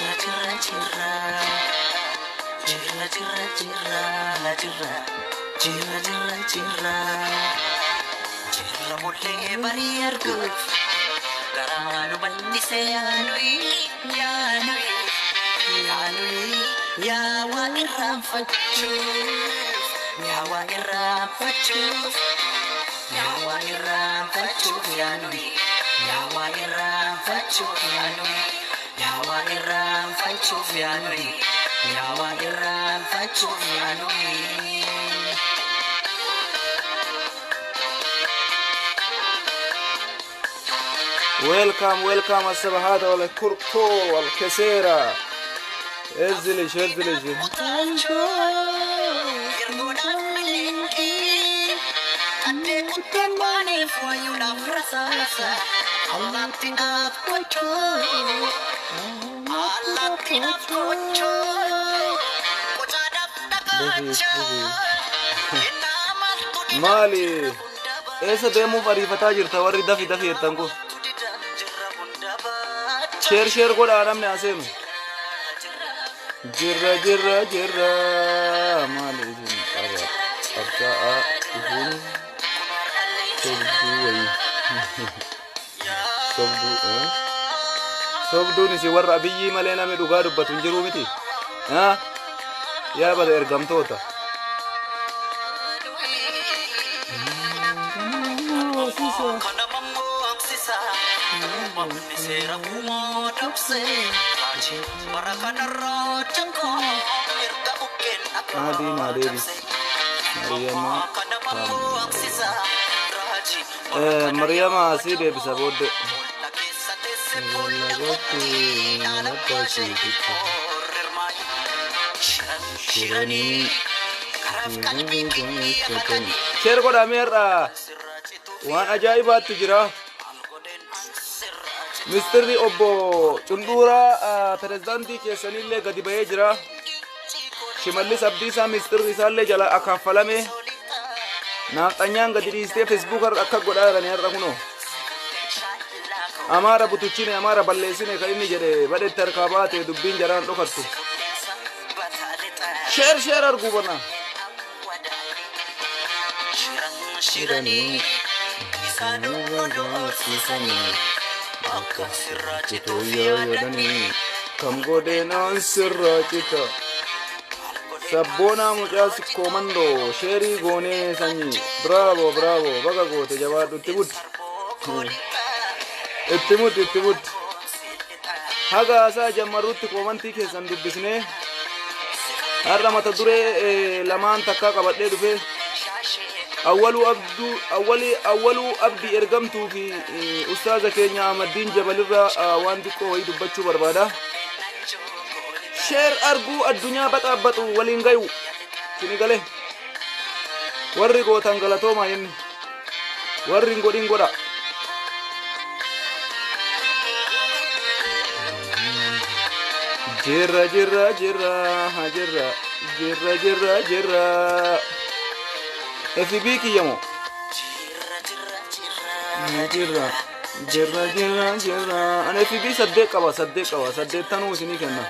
Jirra jirra jirra. Jirra jirra jirra jirra. Jirra jirra jirra. Jirra mullee barii arguuf. Garaa nu bal'ise yaa nuyi yaa nuyi yaa nuyi yaa waa irraanfachuuf yaa waa irraanfachuuf yaa waa irraanfachuuf yaa nuyi yaa waa irraanfachuuf yaa nuyi yaa waa irraanfachuuf yaa nuyi yaa waa irraanfachuuf yaa nuyi. Welcome, welcome السبهات والكركو والكسيرة. ارزلش ارزلش. Maali? Eessa deemuuf ariifataa jirta warri dafi dafi jettan kun? Share share godhaa namni haa seenu. Jirra jirra jirra maali isin qaba qabsaa'aa dhufuun sobduu wayii. Sobduu eh? Sobduun isin warra Abiyyii malee namni dhugaa dubbatu hin jiruu miti. Ah? Yaa bada ergamtoota. Uumamni seera uumaa dabse bara kanarraa janqoo erga bukkeen Adii naa deebisi. Mariyama Mariyama sii deebisa booddee. Shiranii Share godhaa mee har'a waan ajaa'ibaatti jira. Mistirri obbo Cunduuraa pirezidaantii keessanillee gadi ba'ee jira. Shimallis Abdiisaa mistirri isaallee jala akaaffalame. Naafxanyaan gadi dhiistee feesbuuka irra akka godhaa jiranii har'a kunoo. Amaara butuchine Amaara balleessine kan inni jedhe badhetti harkaa baate dubbiin jaraan dhokattu. Share share arguu banaa. Shiranii isaanuma doorsisanii akka sirraa cituuf yaadanii. Kam godheenaan sirraa cita. Sabboonaa mucaa sikkoo share goonee sanyii. Bravo bravo baga goote jabaadhu itti muddi. Itti muddi itti muddi. Haga haasaa jammarrutti comment keessan dubbisnee har'a mata duree lamaan takkaa qabadhee dhufe. Awwaluu Abduu Awwalii Awwaluu Abdii ergamtuu fi ustaaza keenya Ahmaddiin Jabalirraa waan xiqqoo wayii dubbachuu barbaada. Share arguu addunyaa baxaabaxu waliin gayu. Sini galee. Warri gootan galatoomaa inni. Warri hin godhin godha. Jirra jirra jirra jirra jirra jirra jirra. FB kiyya moo? Jirra jirra jirra jirra. Ani FB saddeet qaba saddeet qaba saddeettanuu isinii kenna.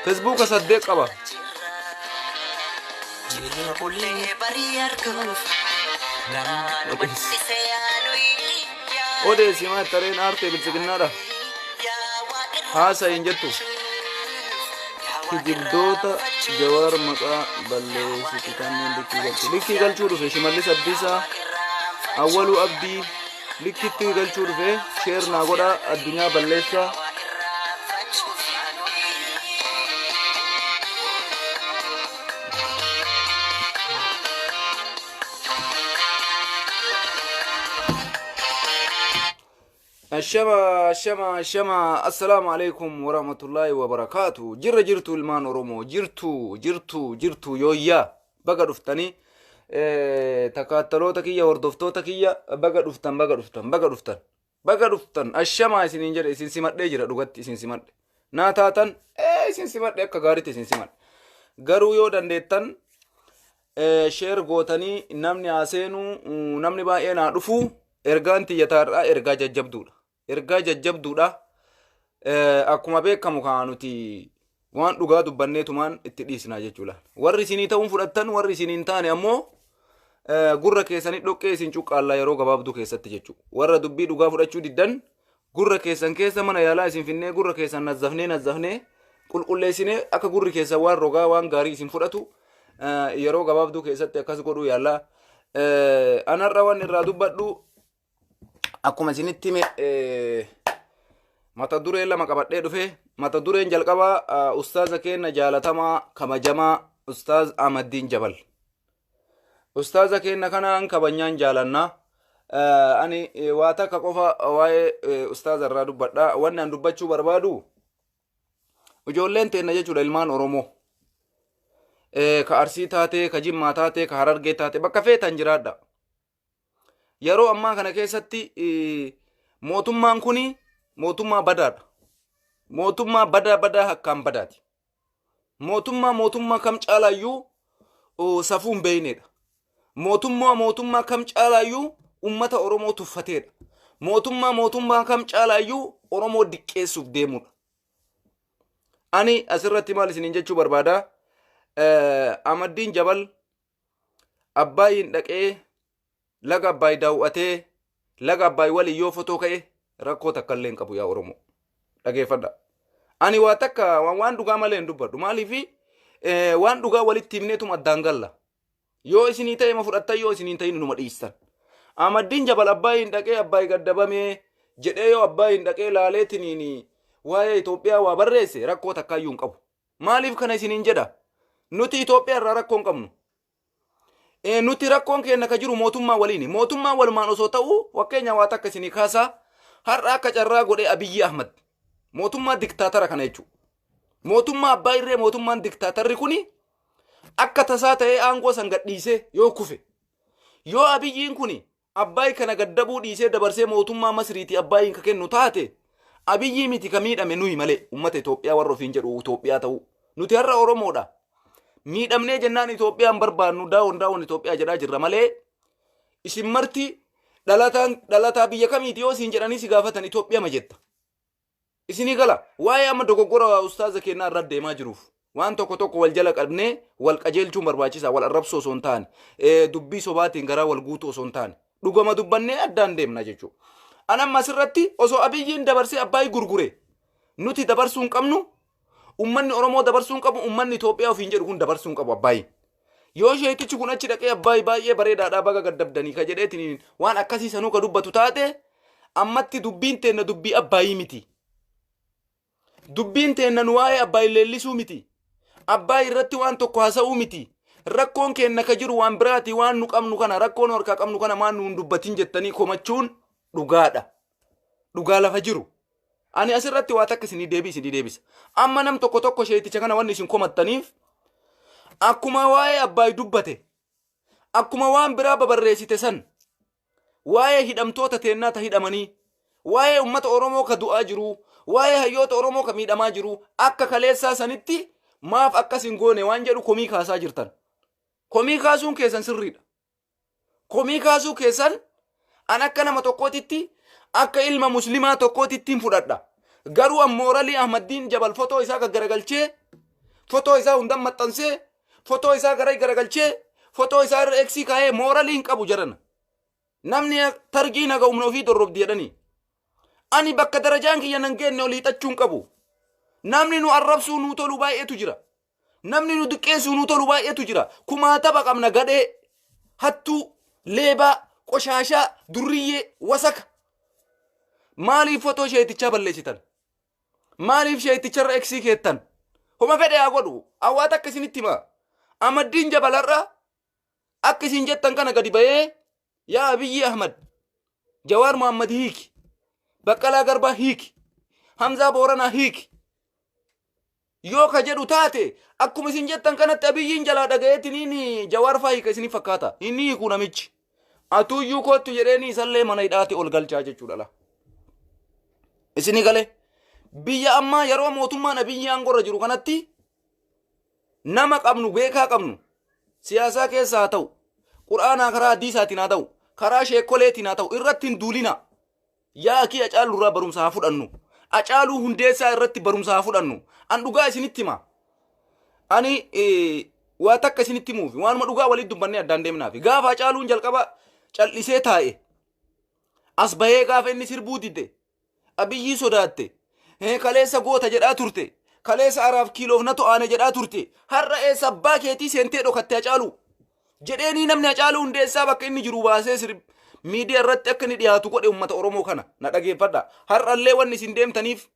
Facebooka saddeet qaba. Jirra bullee barii arguuf garaa nu bal'ise yaa nuyi Odeessi maa tareen aartee biltsiginnaadha. Haasa hin jettu. Kijibdoota Jawaar maqaa balleessitu kanneen likkii galchuu. Likkii galchuu dhufe Shimallis Abdiisaa, Awwaluu Abdii likkitti galchuu dhufe share naa godhaa addunyaa balleessaa. Ashama ashama ashama, assalaamu alaikum warahmatullaahi wabarakaatu. Jirra jirtu ilmaan Oromoo, jirtu jirtu jirtu, yooyyaa baga dhuftanii. Takaattaloota kiyya, hordoftoota kiyya, baga dhuftan, baga dhuftan, baga dhuftan, baga dhuftan. Ashamaa isiniin jedhe, isin simadhee jira. Dhugatti isin simadhe naa taatan, isin simadhe, akka gaariitti isin simadhe. Garuu yoo dandeettan share gootanii namni haa seenuu, namni baay'een haa dhufuu. Ergaan tiyyataarraa ergaa jajjabduudha. Ergaa jajjabduudha. Akkuma beekamu kaa nuti waan dhugaa dubbanneetumaan itti dhiisna jechuudha. Warri isinii ta'uun fudhattan, warri isinii hin taane ammoo gurra keessanii dhoqqee isin cuqqaallaa yeroo gabaabduu keessatti jechuudha. Warra dubbii dhugaa fudhachuu diddan gurra keessan keessa mana yaalaa isin finnee gurra keessan nazzafnee nazzafnee qulqulleessinee akka gurri keessan waan rogaa waan gaarii isin fudhatu yeroo gabaabduu keessatti akkas godhuu yaallaa. Anarra waan irraa dubbadhu akkuma isinitti hime mata duree lama qabadhee dhufe. Mata dureen jalqabaa ustaaza keenya jaalatamaa kabajamaa Ustaaz Ahmaddiin Jabal. Ustaaza keenya kanaan kabajaan jaalannaa. Ani waa takka qofa waa'ee ustaaza irraa dubbadha. Wanni an dubbachuu barbaadu ijoolleen teenna jechuudha, ilmaan Oromoo. Ka Arsii taatee, ka Jimmaa taatee, ka Harargee taatee, bakka feetan jiraadha. Yeroo ammaa kana keessatti mootummaan kuni mootummaa badaadha. Mootummaa badaa badaa akkaan badaati. Mootummaa mootummaa kam caalaayyuu safuu hin beeknedha. Mootummaa mootummaa kam caalaayyuu ummata Oromoo tuffateedha. Mootummaa mootummaa kam caalaayyuu Oromoo diqqeessuuf deemudha. Ani asirratti maal isiniin jechuu barbaada? Amaddiin Jabal Abbaayiin dhaqee laga Abbaay daawwatee laga Abbaay waliin yoo fotoo ka'e rakkoo takka illee hin qabu yaa Oromoo. Dhageeffadha. Ani waa takka waan dhugaa malee hin dubbadhu. Maaliifi waan dhugaa walitti himneetuma addaan galla. Yoo isinii ta'e ma fudhattan, yoo isinii hin ta'in numa dhiistan. Amaddiin Jabal Abbaayiin dhaqee Abbaay gaddabamee jedhee yoo Abbaayiin dhaqee laaleetiniin waa'ee Itoophiyaa waa barreesse rakkoo takkaayyuu hin qabu. Maaliif kana isiniin jedha? Nuti Itoophiyaa irraa rakkoo hin qabnu. Nuti rakkoon keenya ka jiru mootummaa waliini. Mootummaa walumaan osoo ta'u fakkeenya waa takka isinii kaasaa, har'a akka carraa godhee Abiyyi Ahmad mootummaa diktaatara kana jechuudha. Mootummaa abbaa irree, mootummaan diktaatarri kuni akka tasaa ta'ee aangoo san gadhiisee yoo kufe, yoo Abiyyiin kuni Abbaay kana gaddabuu dhiisee dabarsee mootummaa Masriitii Abbaayiin ka kennu taate, Abiyyii miti ka miidhame, nuyi malee, uummata Itoophiyaa warra ofiin jedhu Itoophiyaa ta'uu. Nuti har'a Oromoodha. Miidhamnee jennaan Itoophiyaan barbaannu, down down Itoophiyaa jedhaa jirra malee, isin marti dhalataan dhalataa biyya kamiiti yoo isin jedhanii si gaafatan Itoophiyaa ma jetta. Isinii gala waa'ee amma dogoggora ustaaza kennaa irra deemaa jiruuf waan tokko tokko wal jala qabnee wal qajeelchuun barbaachisaa, wal arrabsoo osoo hin taane, dubbii sobaatiin garaa wal guutuu osoo hin taane, dhugama dubbannee addaan deemna jechuudha. An amma asirratti osoo Abiyyiin dabarsee Abbaayii gurgure nuti dabarsuu hin qabnu, ummanni Oromoo dabarsuu hin qabu, ummanni Itoophiyaa ofiin jedhu kun dabarsuu hin qabu Abbaayiin. Yoo sheekichi kun achi dhaqee Abbaayii baay'ee bareedaadhaa, baga gaddabdanii ka jedheetiin waan akkasii sanuu ka dubbatu taate, ammatti dubbiin teenna dubbii Abbaayii miti. Dubbiin teenna nu waa'ee Abbaayii leellisuu miti. Abbaayii irratti waan tokko haasa'uu miti. Rakkoon keenna ka jiru waan biraati. Waan nu qabnu kana, rakkoon harkaa qabnu kana maan nu hin dubbatin jettanii komachuun dhugaadha. Dhugaa lafa jiru. Ani asirratti waa takka isinii deebii isinii deebisa. Amma nam tokko tokko sheeticha kana wanni isin komattaniif akkuma waa'ee Abbaay dubbate, akkuma waan biraa babarreessite san, waa'ee hidhamtoota teennaa ta hidhamanii, waa'ee ummata Oromoo ka du'aa jiruu, waa'ee hayyoota Oromoo ka miidhamaa jiruu akka kaleessaa sanitti maaf akkas hin goone waan jedhu komii kaasaa jirtan. Komii kaasuun keessan sirriidha. Komii kaasuu keessan an akka nama tokkootitti, akka ilma muslimaa tokkootitti hin fudhadha. Garuu an mooralii Ahmaddiin Jabal fotoo isaa gaggaragalchee, fotoo isaa hundan maxxansee, fotoo isaa gara garagalchee, fotoo isaa irra eksii kaa'ee mooralii hin qabu jedhana. Namni targii naga humna ofii dorrobdi jedhanii. Ani bakka darajaan kiyya nan geenne ol hiixachuu hin qabu. Namni nu arrabsuu nuu tolu baay'eetu jira. Namni nu xiqqeessuu nu tolu baay'eetu jira. Kumaataba qabna gadhee, hattuu, leebaa, qoshaashaa, durriyyee, wasaka. Maaliif fotoo sheetichaa balleessitan? Maaliif sheeticharra eksii keettan? Homa fedhe haa godhu. Hawaata akka isinitti himaa. Amaddiin Jabalarra akka isin jettan kana gadi bahee yaa Abiyyi Ahmad, Jawaar Muhammad hiiki, Baqqalaa Garbaa hiiki, Hamzaa Booranaa hiiki yoo ka jedhu taate, akkuma isin jettan kanatti Abiyyiin jalaa dhaga'eetiniin Jawaar faa hiika isinii fakkaata. Inni hiiku namichi. Atuuyyuu kottu jedheeni isallee mana hidhaati ol galchaa jechuudha la. Isinii galee biyya ammaa yeroo mootummaan Abiyyi aangorra jiru kanatti nama qabnu, beekaa qabnu, siyaasaa keessa haa ta'u, quraanaa karaa hadiisaatiin haa ta'u, karaa sheekoleetiin haa ta'u, irratti hin duulina. Yaa akii Hacaalurraa barumsa haa fudhannu. Hacaaluu Hundeessaa irratti barumsa haa fudhannu. An dhugaa isinitti hima. Ani waa takka isinitti himuufi waanuma dhugaa walitti dubbannee addaan deemnaafi. Gaafa Hacaaluun jalqaba cal'isee taa'e as bahee gaafa inni sirbuu dide Abiyyii sodaatte. Kaleessa goota jedhaa turte. Kaleessa araaf kiiloof na to'aane jedhaa turte. Har'a eessa abbaa keetii seentee dhokatte Hacaaluu? Jedheenii namni Hacaaluu Hundeessaa bakka inni jiru baasee sirb miidiyaa irratti akka inni dhiyaatu godhe uummata Oromoo kana na dhageeffadha. Har'allee wanni isin deemtaniif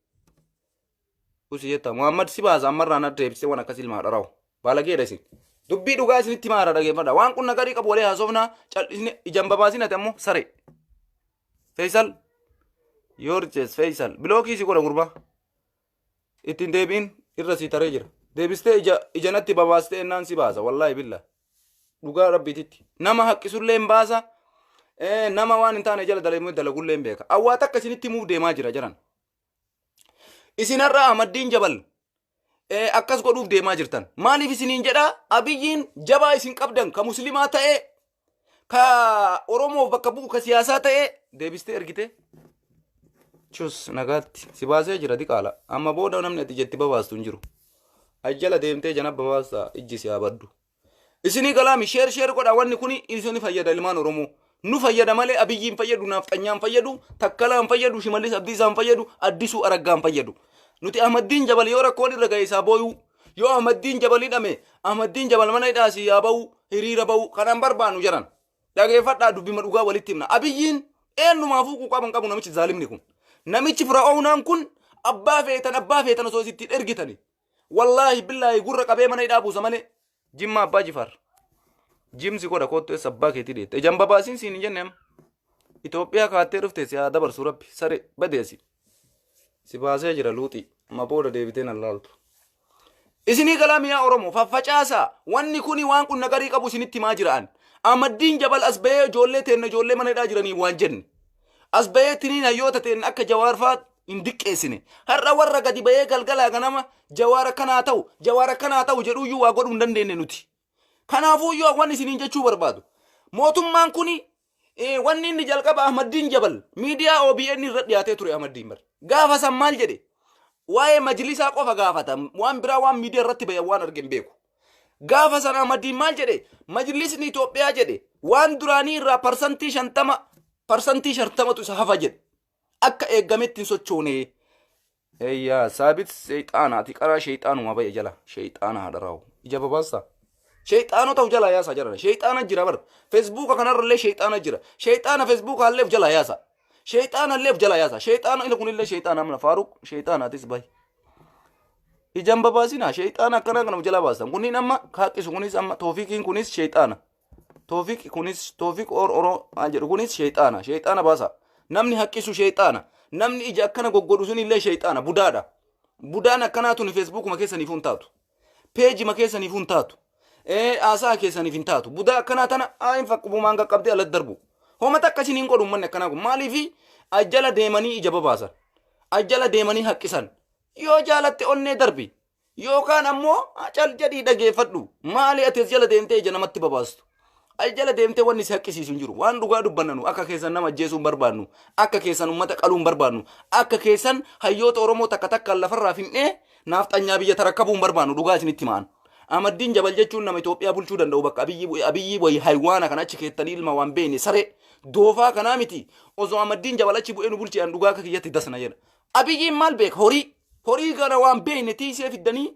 usi jetta Muhammad si baasa ammarraa na deebisee waan akkas ilmaa dharawu. Baalageedha isin. Dubbii dhugaa isinitti maara dhageeffadha. Waan qunna garii qabu walii haasofnaa cal'isne ijaan babaasin ati ammoo saree. Feysal Yoorjes Feysal bilookii si godha gurbaa. Ittiin deebiin irra si taree jira. Deebistee ija ija natti babaastee ennaan si baasa wallaahi billa. Dhugaa rabbiititti. Nama haqqisullee hin baasa. Nama waan hin taane jala dalaguu dalagullee hin beeka. Awwaa takka isinitti himuuf deemaa jira jiran. Isin har'a Ahmaddiin Jabal akkas godhuuf deemaa jirtan. Maaliif isiniin jedhaa Abiyyiin jabaa isin qabdan ka muslimaa ta'ee ka Oromoof bakka bu'u ka siyaasaa ta'ee deebistee ergite. Chus nagaatti si baasee jira diqaala. Amma booda namni ati jetti babaastu hin jiru. Ajjala deemtee jana babaasta ijji si haa baddu. Isinii galaami sheer sheer godha wanni kuni isini fayyada ilmaan Oromoo. Nu fayyada malee Abiyyiin fayyadu, Naafxanyaan fayyadu, Takkalaan fayyadu, Shimallis Abdiisaan fayyadu, Addisuu Araggaan fayyadu. Nuti Ahmaddiin Jabal yoo rakkoon irra ga'e isaa booyuu, yoo Ahmaddiin Jabal hidhame, Ahmaddiin Jabal mana hidhaa asii yaa ba'uu, hiriira ba'uu, kanaan barbaannu jaran. Dhageeffadhaa dubbima dhugaa walitti himna. Abiyyiin eenyumaafuu quuqama hin qabu namichi zaalimni kun. Namichi fira'oonaan kun abbaa feetan abbaa feetan osoo isitti ergitani. Wallaahi billaahi gurra qabee mana hidhaa buusa malee. Jimma abbaa jifaar. Jimsi godha koottu eessa abbaa keetii deette. Ijaan babaasiin siin hin jenne amma. Itoophiyaa kaattee dhufte si haa dabarsu rabbi. Sare badeesi. Si baasee jira luuxii. Amma booda deebitee nan laaltu. Isinii galaa miyaa Oromoo faffacaasaa wanni kuni waan qunna garii qabu isinitti himaa jira'an. Ahmaddiin Jabal as bahee ijoollee teenna ijoollee mana hidhaa jiranii waan jenne. As bahee tiniin hayyoota teenna akka Jawaar faa hin diqqeessine. Har'a warra gadi bahee galgalaa ganama Jawaar akkanaa ta'u, Jawaar akkanaa ta'u jedhuuyyuu waa godhuu hin dandeenye nuti. Kanaafuuyyuu waan isiniin jechuu barbaadu. Mootummaan kuni wanni inni jalqaba Ahmaddiin Jabal miidiyaa OBN irra dhiyaatee ture Ahmaddiin bar. Gaafa san maal jedhe? Waa'ee majlisaa qofa gaafata. Waan biraa waan miidiyaa irratti bayan waan arge hin beeku. Gaafa san Ahmaddiin maal jedhe? Majlisni Itoophiyaa jedhe waan duraanii irraa 50% 50%tu isa hafa jedhe. Akka eeggametti hin sochoone. Eeyyaa saabit seexaana ati qaraa sheexaanuma ba'e jala sheexaana haadharaawu ija babaasta. Sheexaanota of jalaa yaasa jara sheexaana jira bar feesbuuka kanarrallee sheexaana jira sheexaana feesbuuka illee of jalaa yaasa sheexaana illee of jalaa yaasa sheexaana inni kunillee sheexaana amna faaruq sheexaana atis bahi. Ijaan babaasinaa sheexaana akkanaa kana of jalaa baastan kunniin amma kaaqqisu kunis amma toofiqiin kunis sheexaana. Toofiq kunis Toofiq or oro maal jedhu kunis sheexaana. Sheexaana baasa. Namni haqqisu sheexaana. Namni ija akkana goggodhu sun illee sheexaana. Budaadha. Budaan akkanaa tuni feesbuukuma keessaniif hin taatu. Peejima keessaniif hin taatu. Haasaa keessaniif hin taatu. Budaa akkanaa tana hin fakkubumaan qaqqabdee alatti darbu. Homa takka isin hin godhu uummanni akkanaa kun. Maaliifi ajjala deemanii ija babaasan. Ajjala deemanii haqqisan. Yoo jaalatte onnee darbi. Yookaan ammoo cal jedhii dhageeffadhu. Maali ati as jala deemtee ija namatti babaastu? As jala deemtee wanni si haqqisiisu hin jiru. Waan dhugaa dubbanna nu akka keessan nama ajjeesuu hin barbaannu. Akka keessan uummata qaluu hin barbaannu. Akka keessan hayyoota Oromoo takka takkaan lafarraa finnee naafxanyaa biyya tarakkabuu hin barbaannu dhugaa isinitti himaan. Ahmaddiin Jabal jechuun nama Itoophiyaa bulchuu danda'u bakka Abiyyi bu'e Abiyyi wayi haywaana kana achi keettanii ilma waan beekne saree doofaa kanaa miti osoo Ahmaddiin Jabal achi bu'ee nu bulche an dhugaa akka kiyyatti dasna jedha. Abiyyiin maal beeka horii Horii kana waan beekne tiisee fiddanii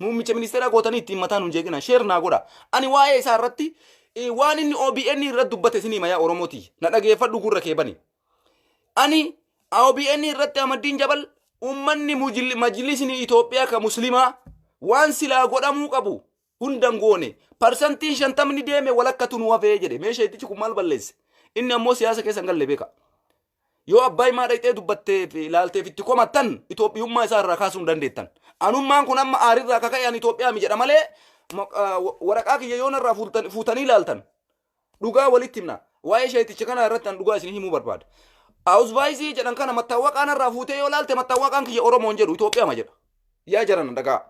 muummicha ministeeraa gootanii ittiin mataa nun jeeqina. Sheer naa godha. Ani waa'ee isaa irratti waan inni OBN irratti dubbate isinii hima yaa Oromoo tiyya. Na dhageeffadhu gurra kee bani. Ani OBN irratti Ahmaddiin Jabal uummanni majlisni Itoophiyaa ka muslimaa waan silaa godhamuu qabu hunda hin goone. Parsantiin shantamni deeme walakkatu nu hafee jedhe. Mee sheetichi kun maal balleesse? Inni ammoo siyaasa keessa hin galle beeka. Yoo abbaa himaa dhaqxee dubbattee fi ilaalteef itti komattan Itoophiyummaa isaa irraa kaasuu hin dandeettan. Anummaan kun amma aarirraa kaka'e ani Itoophiyaa mi jedha malee waraqaa kiyya yoo narraa fuutanii ilaaltan dhugaa walitti himna. Waa'ee sheeticha kanaa irratti an dhugaa isin himuu barbaada. Ausweisii jedhan kana mattaawwaqaa narraa fuutee yoo ilaalte mattaawwaqaan kiyya Oromoon jedhu Itoophiyaa ma jedha. Yaa jarana dhagaa.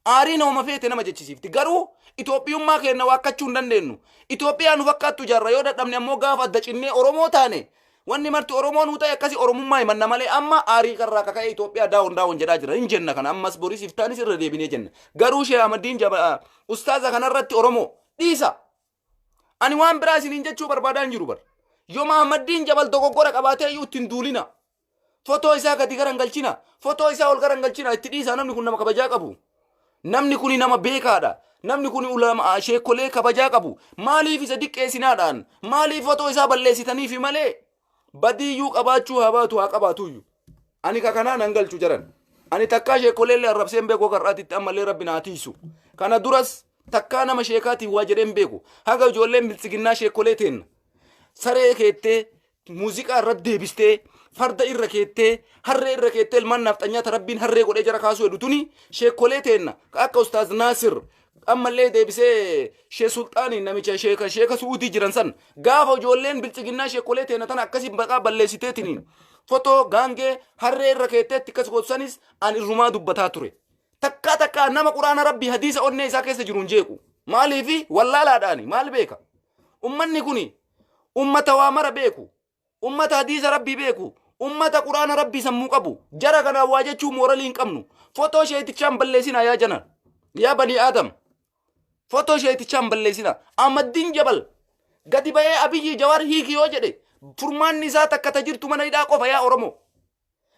Aariin hooma feete nama jechisiifti. Garuu Itoophiyummaa keenna waakkachuu hin dandeennu. Itoophiyaa nu fakkaattu ijaarra yoo dadhabne ammoo gaafa adda cinnee Oromoo taane Wanni marti Oromoo nuu ta'e akkasi Oromummaa himanna malee amma aarii karraa kaka'ee Itoophiyaa down down jedhaa jira. Hin jenna kana ammas boris iftaanis irra deebinee jenna. Garuu Shee Ahmaddiin Jaba ustaaza kanarratti Oromoo dhiisa. Ani waan biraa isiniin jechuu barbaadaa hin jiru bar. Yooma Ahmaddiin Jabal dogoggora qabaatee iyyuu ittiin duulina. Fotoo isaa gadi garan galchina. Fotoo isaa ol garan galchina. Itti dhiisaa, namni kun nama kabajaa qabu. Namni kun nama beekaadha. Namni kun ulama sheekolee kabajaa qabu. Maaliif isa diqqeessinaadhaan? Maaliif fotoo isaa balleessitaniifi malee? Badiiyyuu qabaachuu haa baatu, haa qabaatuyyuu. Ani ka kanaa nan galchu jaran. Ani takkaa sheekolee illee arrabseen beeku har'aatitti, ammallee Rabbi naa tiisu. Kana duras takkaa nama sheekaatiin waa jedheen beeku. Haga ijoolleen biltsiginnaa sheekolee teenna saree keettee, muuziqaa irratti deebistee, farda irra keettee, harree irra keettee, ilmaan naafxanyaata Rabbiin harree godhee jara kaasuu hedhu tuni sheekolee teenna ka akka Ustaaz Naasir, ammallee deebisee Shee Sulxaanii, namicha sheeka Su'uudii jiran san, gaafa ijoolleen biltsiginnaa sheekolee teenna tana akkasii maqaa balleessiteetiniin fotoo gaangee harree irra keetteetti akkas gootu sanis an irrumaa dubbataa ture. Takkaa takkaa nama Quraana Rabbii hadiisa onnee isaa keessa jiru hin jeequ. Maaliifi wallaalaadhaani maal beeka? Ummanni kuni ummata waa mara beeku. Ummata hadiisa Rabbii beeku. Ummata Quraana Rabbii sammuu qabu. Jara kanaan waa jechuu mooralii hin qabnu. Fotoo sheetichaan balleessinaa yaa jana. Yaa banii Aadam. Fotoo sheetichaan balleessinaa. Ahmaddiin Jabal gadi ba'ee Abiyyi Jawaar hiiki yoo jedhe, furmaanni isaa takka ta jirtu mana hidhaa qofa yaa Oromoo.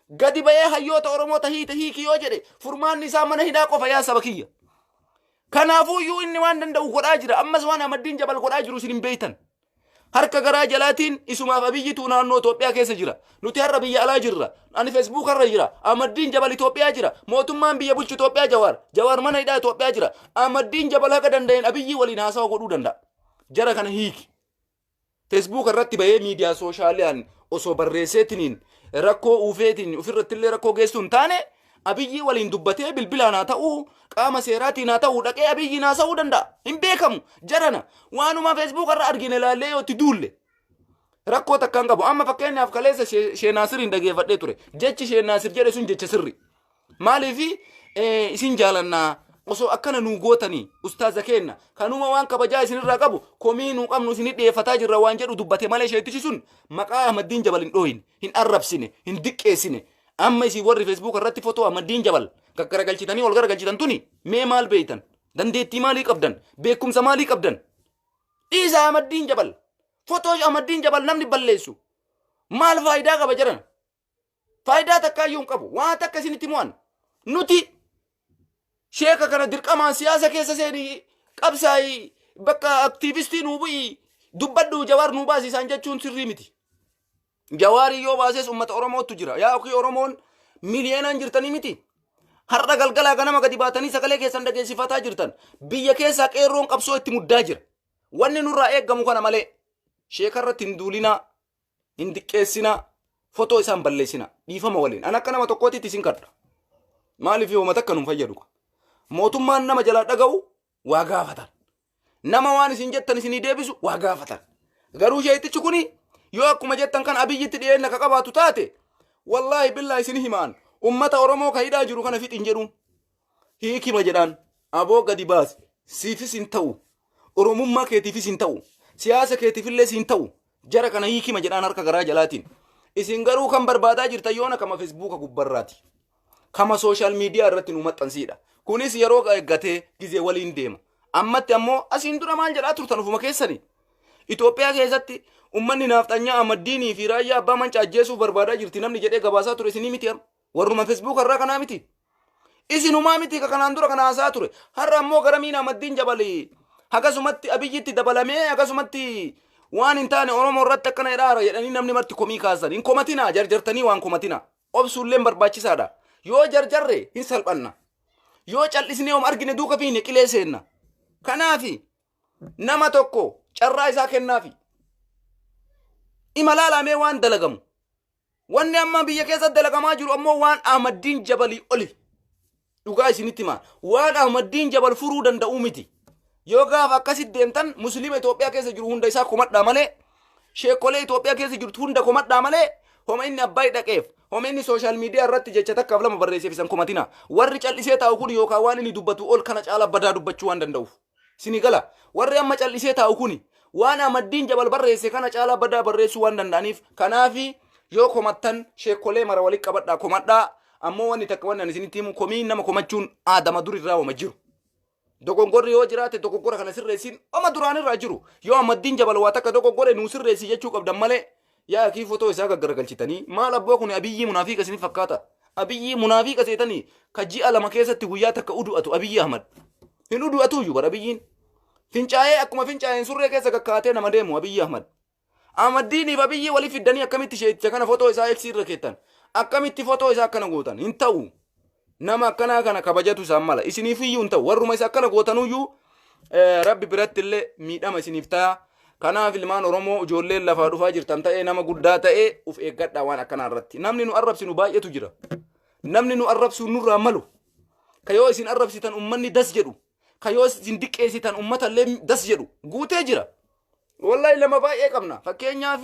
Gadi ba'ee hayyoota Oromoo ta hiite hiiki yoo jedhe, furmaanni isaa mana hidhaa qofa yaa saba kiyya. Kanaafuu iyyuu inni waan danda'u godhaa jira. Ammas waan Ahmaddiin Jabal godhaa jiru isin hin beektan. Harka garaa jalaatiin isumaaf Abiyyitu naannoo Itoophiyaa keessa jira. Nuti har'a biyya alaa jirra. Ani Facebook irra jira. Ahmaddiin Jabal Itoophiyaa jira. Mootummaan biyya bulchu Itoophiyaa Jawaar. Jawaar mana hidhaa Itoophiyaa jira. Ahmaddiin Jabal haga danda'een Abiyyi waliin haasawa godhuu danda'a. Jara kana hiiki. Facebook irratti bahee miidiyaa sooshaaliyan osoo barreesseetiniin rakkoo uufeetiin ofirratti illee rakkoo geessuu hin taane, Abiyyi waliin dubbatee bilbilaan haa ta'uu, qaama seeraatiin haa ta'uu, dhaqee Abiyyiin haasa'uu danda'a. Hin beekamu. Jarana waanuma Facebook irra argine ilaallee yoo itti duulle rakkoo takka hin qabu. Amma fakkeenyaaf kaleessa Sheenaasiriin dhageeffadhee ture. Jechi Sheenaasir jedhe sun jecha sirri. Maaliif isin jaalannaa, osoo akkana nuu gootanii ustaaza keenna kanuma waan kabajaa isinirraa qabu komii nuu qabnu isinii dhiyeeffataa jirra waan jedhu dubbate malee sheetichi sun maqaa Ahmaddiin Jabal hin dhooyine, hin arrabsine, hin diqqeessine. Amma isin warri Facebook irratti fotoo Ahmaddiin Jabal gaggaragalchitanii ol garagalchitan tuni mee maal beeytan? Dandeettii maalii qabdan? Beekumsa maalii qabdan? Dhiisa Ahmaddiin Jabal. Fotoo Ahmaddiin Jabal namni balleessu maal faayidaa qaba jedhan? Faayidaa takkaayyuu hin qabu. Waan takka isinitti mo'an. Nuti sheeka kana dirqamaan siyaasa keessa seenii qabsaa'ii, bakka aktiivistii nuu bu'ii dubbadhu, Jawaar nuu baasi isaan jechuun sirrii miti. Jawaarii yoo baases uummata Oromootu jira. Yaa okii, Oromoon miliyoonaan jirtanii miti. Har'a galgalaa ganama gadi baatanii sagalee keessan dhageessifataa jirtan. Biyya keessaa qeerroon qabsoo itti muddaa jira. Wanni nurraa eeggamu kana malee sheeka irratti hin duulinaa, hin diqqeessinaa, fotoo isaan balleessinaa. Dhiifama waliin. An akka nama tokkootitti isin kadha. Maaliif yooma takka nun fayyadu? Mootummaan nama jalaa dhaga'u waa gaafatan. Nama waan isin jettan isinii deebisu waa gaafatan. Garuu sheetichi kuni yoo akkuma jettan kan Abiyyitti dhiyeenna ka qabaatu taate, wallaahi billaa isin himaan, ummata Oromoo ka hidhaa jiru kana fixin jedhuun. Hiikima jedhaan, aboo gadi baasi, siifis hin ta'u, Oromummaa keetiifis hin ta'u, siyaasa keetiifillee hin ta'u, jara kana hiikima jedhaan harka garaa jalaatiin. Isin garuu kan barbaadaa jirtan yoona kama Feesbuuka gubbarraati. Kama social media irratti nu maxxansiidha. Kunis yeroo eeggatee gizee waliin deema. Ammatti ammoo asiin dura maal jedhaa turtan ufuma keessanii? Itoophiyaa keessatti ummanni naafxanyaa Ahmaddiinii fi Raayyaa Abbaa Mancaa ajjeesuuf barbaadaa jirti namni jedhee gabaasaa ture isinii miti amma. Warruma Facebook irraa kanaa miti. Isinumaa miti ka kanaan dura kana haasaa ture. Har'a ammoo garamiin Ahmaddiin Jabali akkasumatti Abiyyitti dabalamee akkasumatti waan hin taane Oromoo irratti akkana jedhaara jedhanii namni marti komii kaasan. Hin komatinaa, jarjartanii waan komatinaa. Obsuulleen barbaachisaadha. Yoo jarjarre hin salphanna. Yoo cal'isnee hom argine duuka fiine qilee seenna. Kanaafi nama tokko carraa isaa kennaafi. Imalaalamee waan dalagamu. Wanni amma biyya keessatti dalagamaa jiru ammoo waan Ahmaddiin Jabalii oli. Dhugaa isinitti himaa. Waan Ahmaddiin Jabal furuu danda'u miti. Yoo gaafa akkasitti deemtan Musliima Itoophiyaa keessa jiru hunda isaa komadhaa malee, sheekolee Itoophiyaa keessa jirtu hunda komadhaa malee, homa inni abbaa dhaqeef, homa inni social media irratti jecha takkaaf lama barreesseef isan komatina. Warri cal'isee taa'u kun yookaan waan inni dubbatu ol kana caalaa badaa dubbachuu waan danda'uuf. Sini gala. Warri amma cal'isee taa'u kuni, Waan Ahmaddiin Jabal barreesse kana caalaa badaa barreessuu waan danda'aniif, kanaafi yoo komattan sheekkolee mara walitti qabadhaa komadhaa. Ammoo wanni takka wanni ani isinitti himu, komiin nama komachuun aadama dur irraa wama jiru. Dogongorri yoo jiraate dogoggora kana sirreessiin oma duraan irraa jiru. Yoo Ahmaddiin Jabal waa takka dogoggore nuu sirreessi jechuu qabdan malee, yaa akii fotoo isaa gaggaragalchitanii maal abboo, kun Abiyyii munaafiqa isinif fakkaata. Abiyyii munaafiqa seetanii ka ji'a 2 keessatti guyyaa takka udu'atu Abiyyi Ahmad. Hin udu'atuyyuu bara Abiyyiin. Fincaa'ee akkuma fincaa'een surree keessa kakkaatee nama deemu Abiyyi Ahmad. Ahmaddiiniif Abiyyii walii fiddanii akkamitti sheekicha kana fotoo isaa X irra keettan? Akkamitti fotoo isaa akkana gootan? Hin ta'u. Nama akkanaa kana kabajatu isaan mala. Isiniif iyyuu hin ta'u. Warruma isa akkana gootanuyyuu Rabbi biratti illee miidhama isiniif ta'a. Kanaaf ilmaan Oromoo, ijoolleen lafaa dhufaa jirtan ta'ee nama guddaa ta'ee, uf eeggadhaa waan akkanaa irratti. Namni nu arrabsinu baay'eetu jira. Namni nu arrabsuu nurraa malu. Ka yoo isin arrabsitan ummanni das jedhu. Ka yoo isin diqqeessitan ummata illee das jedhu guutee jira. Wallahi lama baay'ee qabna. Fakkeenyaaf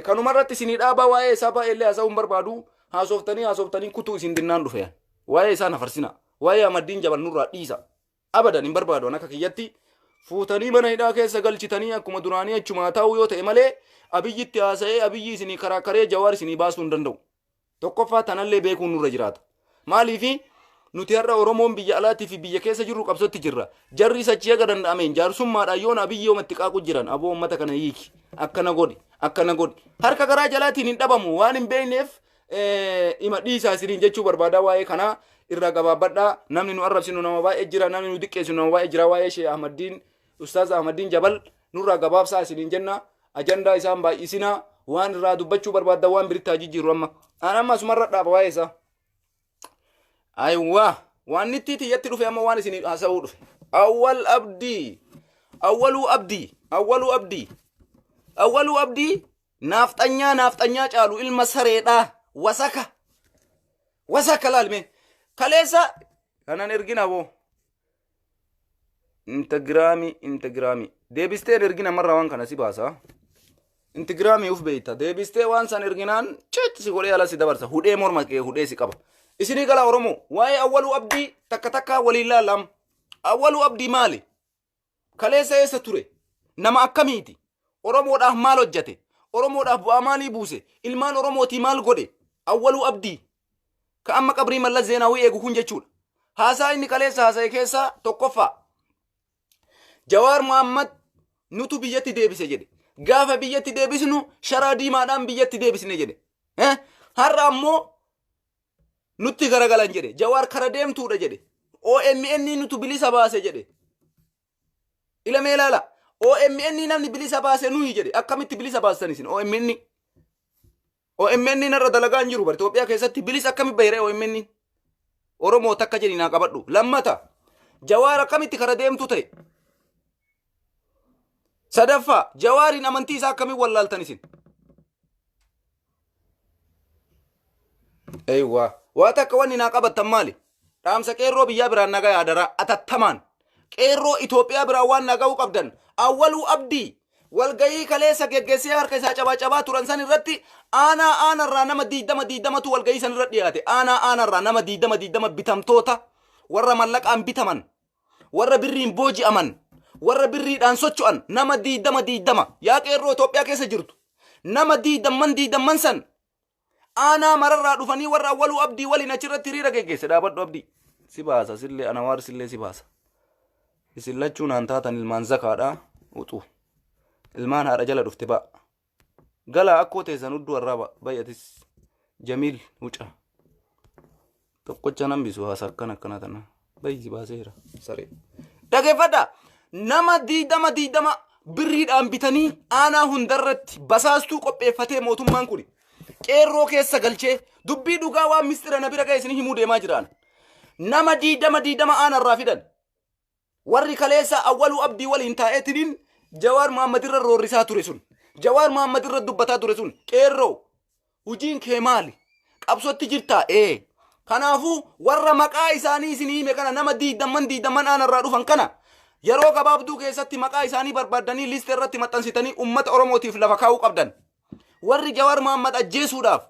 kanuma irratti isinii dhaabaa, waa'ee isaa baay'ee illee haasa'uu hin barbaadu. Haasoftanii haasoftanii kutuu isin dinnaan dhufe. Waa'ee isaa na farsina. Waa'ee Ahmaddiin Jabal nurraa dhiisa. Abadan hin barbaadu akka kiyyatti. Fuutanii mana hidhaa keessa galchitanii akkuma duraanii achumaa taa'u yoo ta'e malee, Abiyyitti haasa'ee Abiyyi isinii karaa karee Jawaar isinii baasuu hin danda'u. Tokkoffaa tanallee beekuun nurra jiraata. Maaliifi nuti har'a Oromoon biyya alaatii fi biyya keessa jirru qabsootti jirra. Jarri sachii haga danda'ameen jaarsummaadhaan yoona Abiyyi yooma itti qaaqu jiran, aboo uummata kana hiiki, akkana godhi, akkana godhi. Harka garaa jalaatiin hin dhabamu waan hin beekneef ima dhiisaa isiniin jechuu barbaada. Waa'ee kanaa irraa gabaabbadhaa. Namni nu arrabsinu nama baay'ee jira, namni nu diqqeessinu nama baay'ee jira. Waa'ee Shee Ahmaddiin, Ustaaz Ahmaddiin Jabal nurraa gabaabsaa isiniin jenna. Ajandaa isaan baay'isinaa, waan irraa dubbachuu barbaadda waan biritti haa jijjiirru amma. Aan amma asumarra dhaaba waa'ee isaa. Ayiwaa, waan nitti tiyyatti dhufe amma waan isin haasa'uu dhufe. Awwal Abdii, Awwaluu Abdii, Awwaluu Abdii, Awwaluu Abdii, naafxanyaa naafxanyaa caalu, ilma sareedhaa, wasaka wasaka. Laalme kaleessa kanan ergina boo Integiraamii, integiraamii deebistee ergina marra waan kana si baasa. Integiraamii uf beeyta, deebistee waan san erginaan cit si godhee ala si dabarsa, hudhee morma kee hudhee si qaba. Isinii gala Oromoo, waa'ee Awwaluu Abdii takka takkaa waliin laallam. Awwaluu Abdii maali? Kaleessa eessa ture? Nama akkamiiti? Oromoodhaaf maal hojjate? Oromoodhaaf bu'aa maalii buuse? Ilmaan Oromootii maal godhe? Awwaluu Abdii ka amma qabrii Mallas Zeenaawii eegu kun jechuudha. Haasaa inni kaleessa haasa'e keessaa tokkoffaa, Jawaar Mohammad nutu biyyatti deebise jedhe. Gaafa biyyatti deebisnu sharaa diimaadhaan biyyatti deebisne jedhe. Har'a ammoo nutti garagalan jedhe. Jawaar kara deemtuudha jedhe. OMN nutu bilisa baase jedhe. Ilamee ilaala. OMN namni bilisa baase nuyi jedhe. Akkamitti bilisa baastan isin OMN? OMN narra dalagaa hin jiru bar Itoophiyaa keessatti, bilisa akkami bayre OMN? Oromoo takka jedhi naa qabadhu. Lammata, Jawaar akkamitti kara deemtuu ta'e? Sadaffaa, Jawaariin amantii isaa akkamiin wallaaltan isin? Eywaa. Waa takka wanni naa qabattan maali? Dhaamsa qeerroo biyyaa biraan nagaa yaadaraa atattamaan. Qeerroo Itoophiyaa biraan waan naga'uu qabdan. Awwaluu Abdii walgahii kaleessa geggeessee harka isaa cabaa cabaa turan san irratti aanaa aanarraa nama 20 20tu walgahii san irra dhiyaate. Aanaa aanarraa nama 20 20, bitamtoota, warra mallaqaan bitaman, warra birriin booji'aman, warra birriidhaan socho'an nama 20 20. Yaa qeerroo Itoophiyaa keessa jirtu, nama diidamman diidamman san aanaa mararraa dhufanii warra Awwaluu Abdii waliin achirratti hiriira geggeesse. Dhaabadhu Abdii, si baasa, sillee Anawaar sillee si baasa. Isin lachuu naan taatan, ilmaan zakaadha, uxu ilmaan haadha jala dhufte ba'a galaa akkoo teessan hudduu arraaba bay'atis. Jamiil huca tokkocha nan bisu haasa akkana akkana tana bayyi si baaseera saree. Dhageeffadha, nama 20 20 birriidhaan bitanii aanaa hundarratti basaastuu qopheeffatee mootummaan kun qeerroo keessa galchee, dubbii dhugaa waan mistira na bira ga'e isin himuu deemaa jiraan. Nama 20 20 aanarraa fidan. Warri kaleessa Awwaluu Abdii waliin taa'eetiniin Jawaar Mohammad irra roorrisaa ture sun, Jawaar Mohammad irra dubbataa ture sun, qeerroo hojiin kee maali? Qabsootti jirtaa? Ee. Kanaafuu warra maqaa isaanii isin hime kana, nama diidamman diidamman aanarraa dhufan kana, yeroo gabaabduu keessatti maqaa isaanii barbaaddanii lista irratti maxxansitanii uummata Oromootiif lafa kaa'uu qabdan. Warri Jawaar Mohammad ajjeesuudhaaf,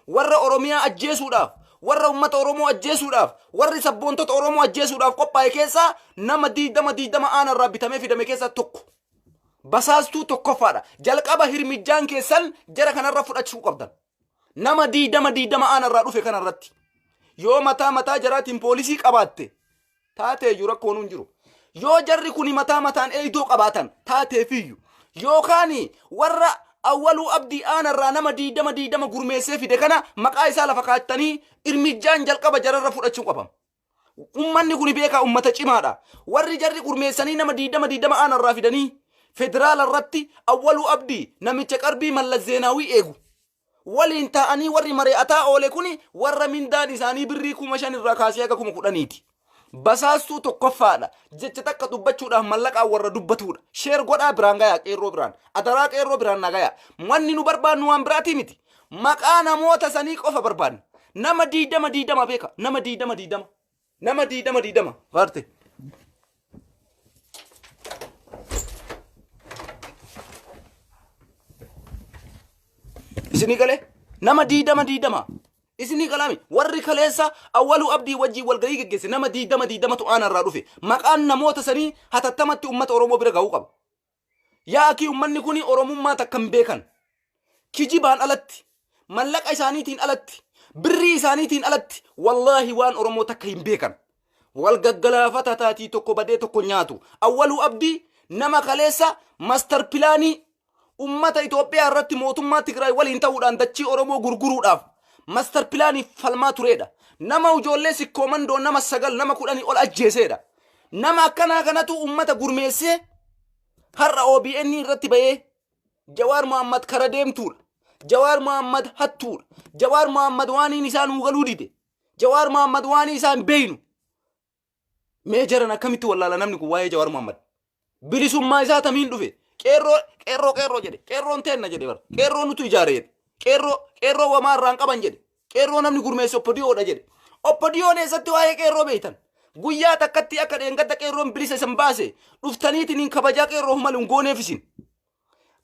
warra Oromiyaa ajjeesuudhaaf, warra uummata Oromoo ajjeesuudhaaf, warri sabboontota Oromoo ajjeesuudhaaf qophaa'e keessaa nama 20 20 aanarraa bitamee fidame keessaa tokko. Basaastuu tokkoffaadha. Jalqaba hirmijjaan keessan jara kanarra fudhachuu qabdan. Nama 20 20 aanarraa dhufe kanarratti. Yoo mataa mataa jaraatiin poolisii qabaatte taateeyyuu rakkoon hin jiru. Yoo jarri kuni mataa mataan eeydoo qabaatan taateefiyyu. Yookaan warra Awwaluu Abdii aanarraa nama 20 20 gurmeessee fide kana maqaa isaa lafa kaa'attanii irmijjaan jalqaba jararra fudhachuu qabama. Ummanni kuni beekaa ummata cimaadha. Warri jarri gurmeessanii nama 20 20 aanarraa fidanii federaala irratti Awwaluu Abdii namicha qarbii Mallas Zeenaawii eegu. Waliin taa'anii warri mari'ataa oole kuni warra mindaan isaanii birrii 5,000 irraa kaasee haga 10,000ti. Basaastuu tokkoffaadha. Jecha takka dubbachuudhaaf mallaqaan warra dubbatuudha. Share godhaa biraan gayaa qeerroo biraan. Adaraa qeerroo biraan na gayaa. Wanni nu barbaannu waan biraatii miti. Maqaa namoota sanii qofa barbaanna. Nama 20 20 beeka. Nama 20 20. Nama 20 20. Faarte. Isinii galee? Nama 20 20. Isinii galaami. Warri kaleessa Awwaluu Abdii wajjin walgahii geggeesse nama 20 20tu aanarraa dhufe. Maqaan namoota sanii hatattamatti uummata Oromoo bira gahuu qaba. Yaa akii uummanni kun Oromummaa takka hin beekan. Kijibaan alatti, mallaqa isaaniitiin alatti, birrii isaaniitiin alatti wallaahi waan Oromoo takka hin beekan. Wal gaggalaafata taatii tokko badee tokko nyaatu. Awwaluu Abdii nama kaleessa master pilaanii ummata Itoophiyaa irratti mootummaa Tigraay waliin ta'uudhaan dachii Oromoo gurguruudhaaf master pilaaniif falmaa tureedha. Nama ijoollee Sikkoo Mandoo nama 9 nama 10 ol ajjeeseedha. Nama akkanaa kanatu ummata gurmeessee har'a OBN irratti bahee Jawaar Mohammad kara deemtuudha. Jawaar Mohammad hattuudha. Jawaar Mohammad waaniin isaa nuu galuu dide. Jawaar Mohammad waanii isaa hin beeynu. Mee jaran akkamitti wallaala namni kun waa'ee Jawaar Mohammad? Bilisummaa isaa tamiin dhufe? Qeerroo qeerroo qeerroo jedhe. Qeerroon teenna jedhe bara. Qeerroo nutu ijaare jedhe. Qeerroo qeerroo wamaa irraan qaban jedhe. Qeerroo namni gurmeesse Oppodiyoodha jedhe. Oppodiyoon eessatti waa'ee qeerroo beektan? Guyyaa takkatti akka dheengadda qeerroon bilisa isin baase dhuftaniitiin hin kabajaa qeerroof malu hin gooneef isin.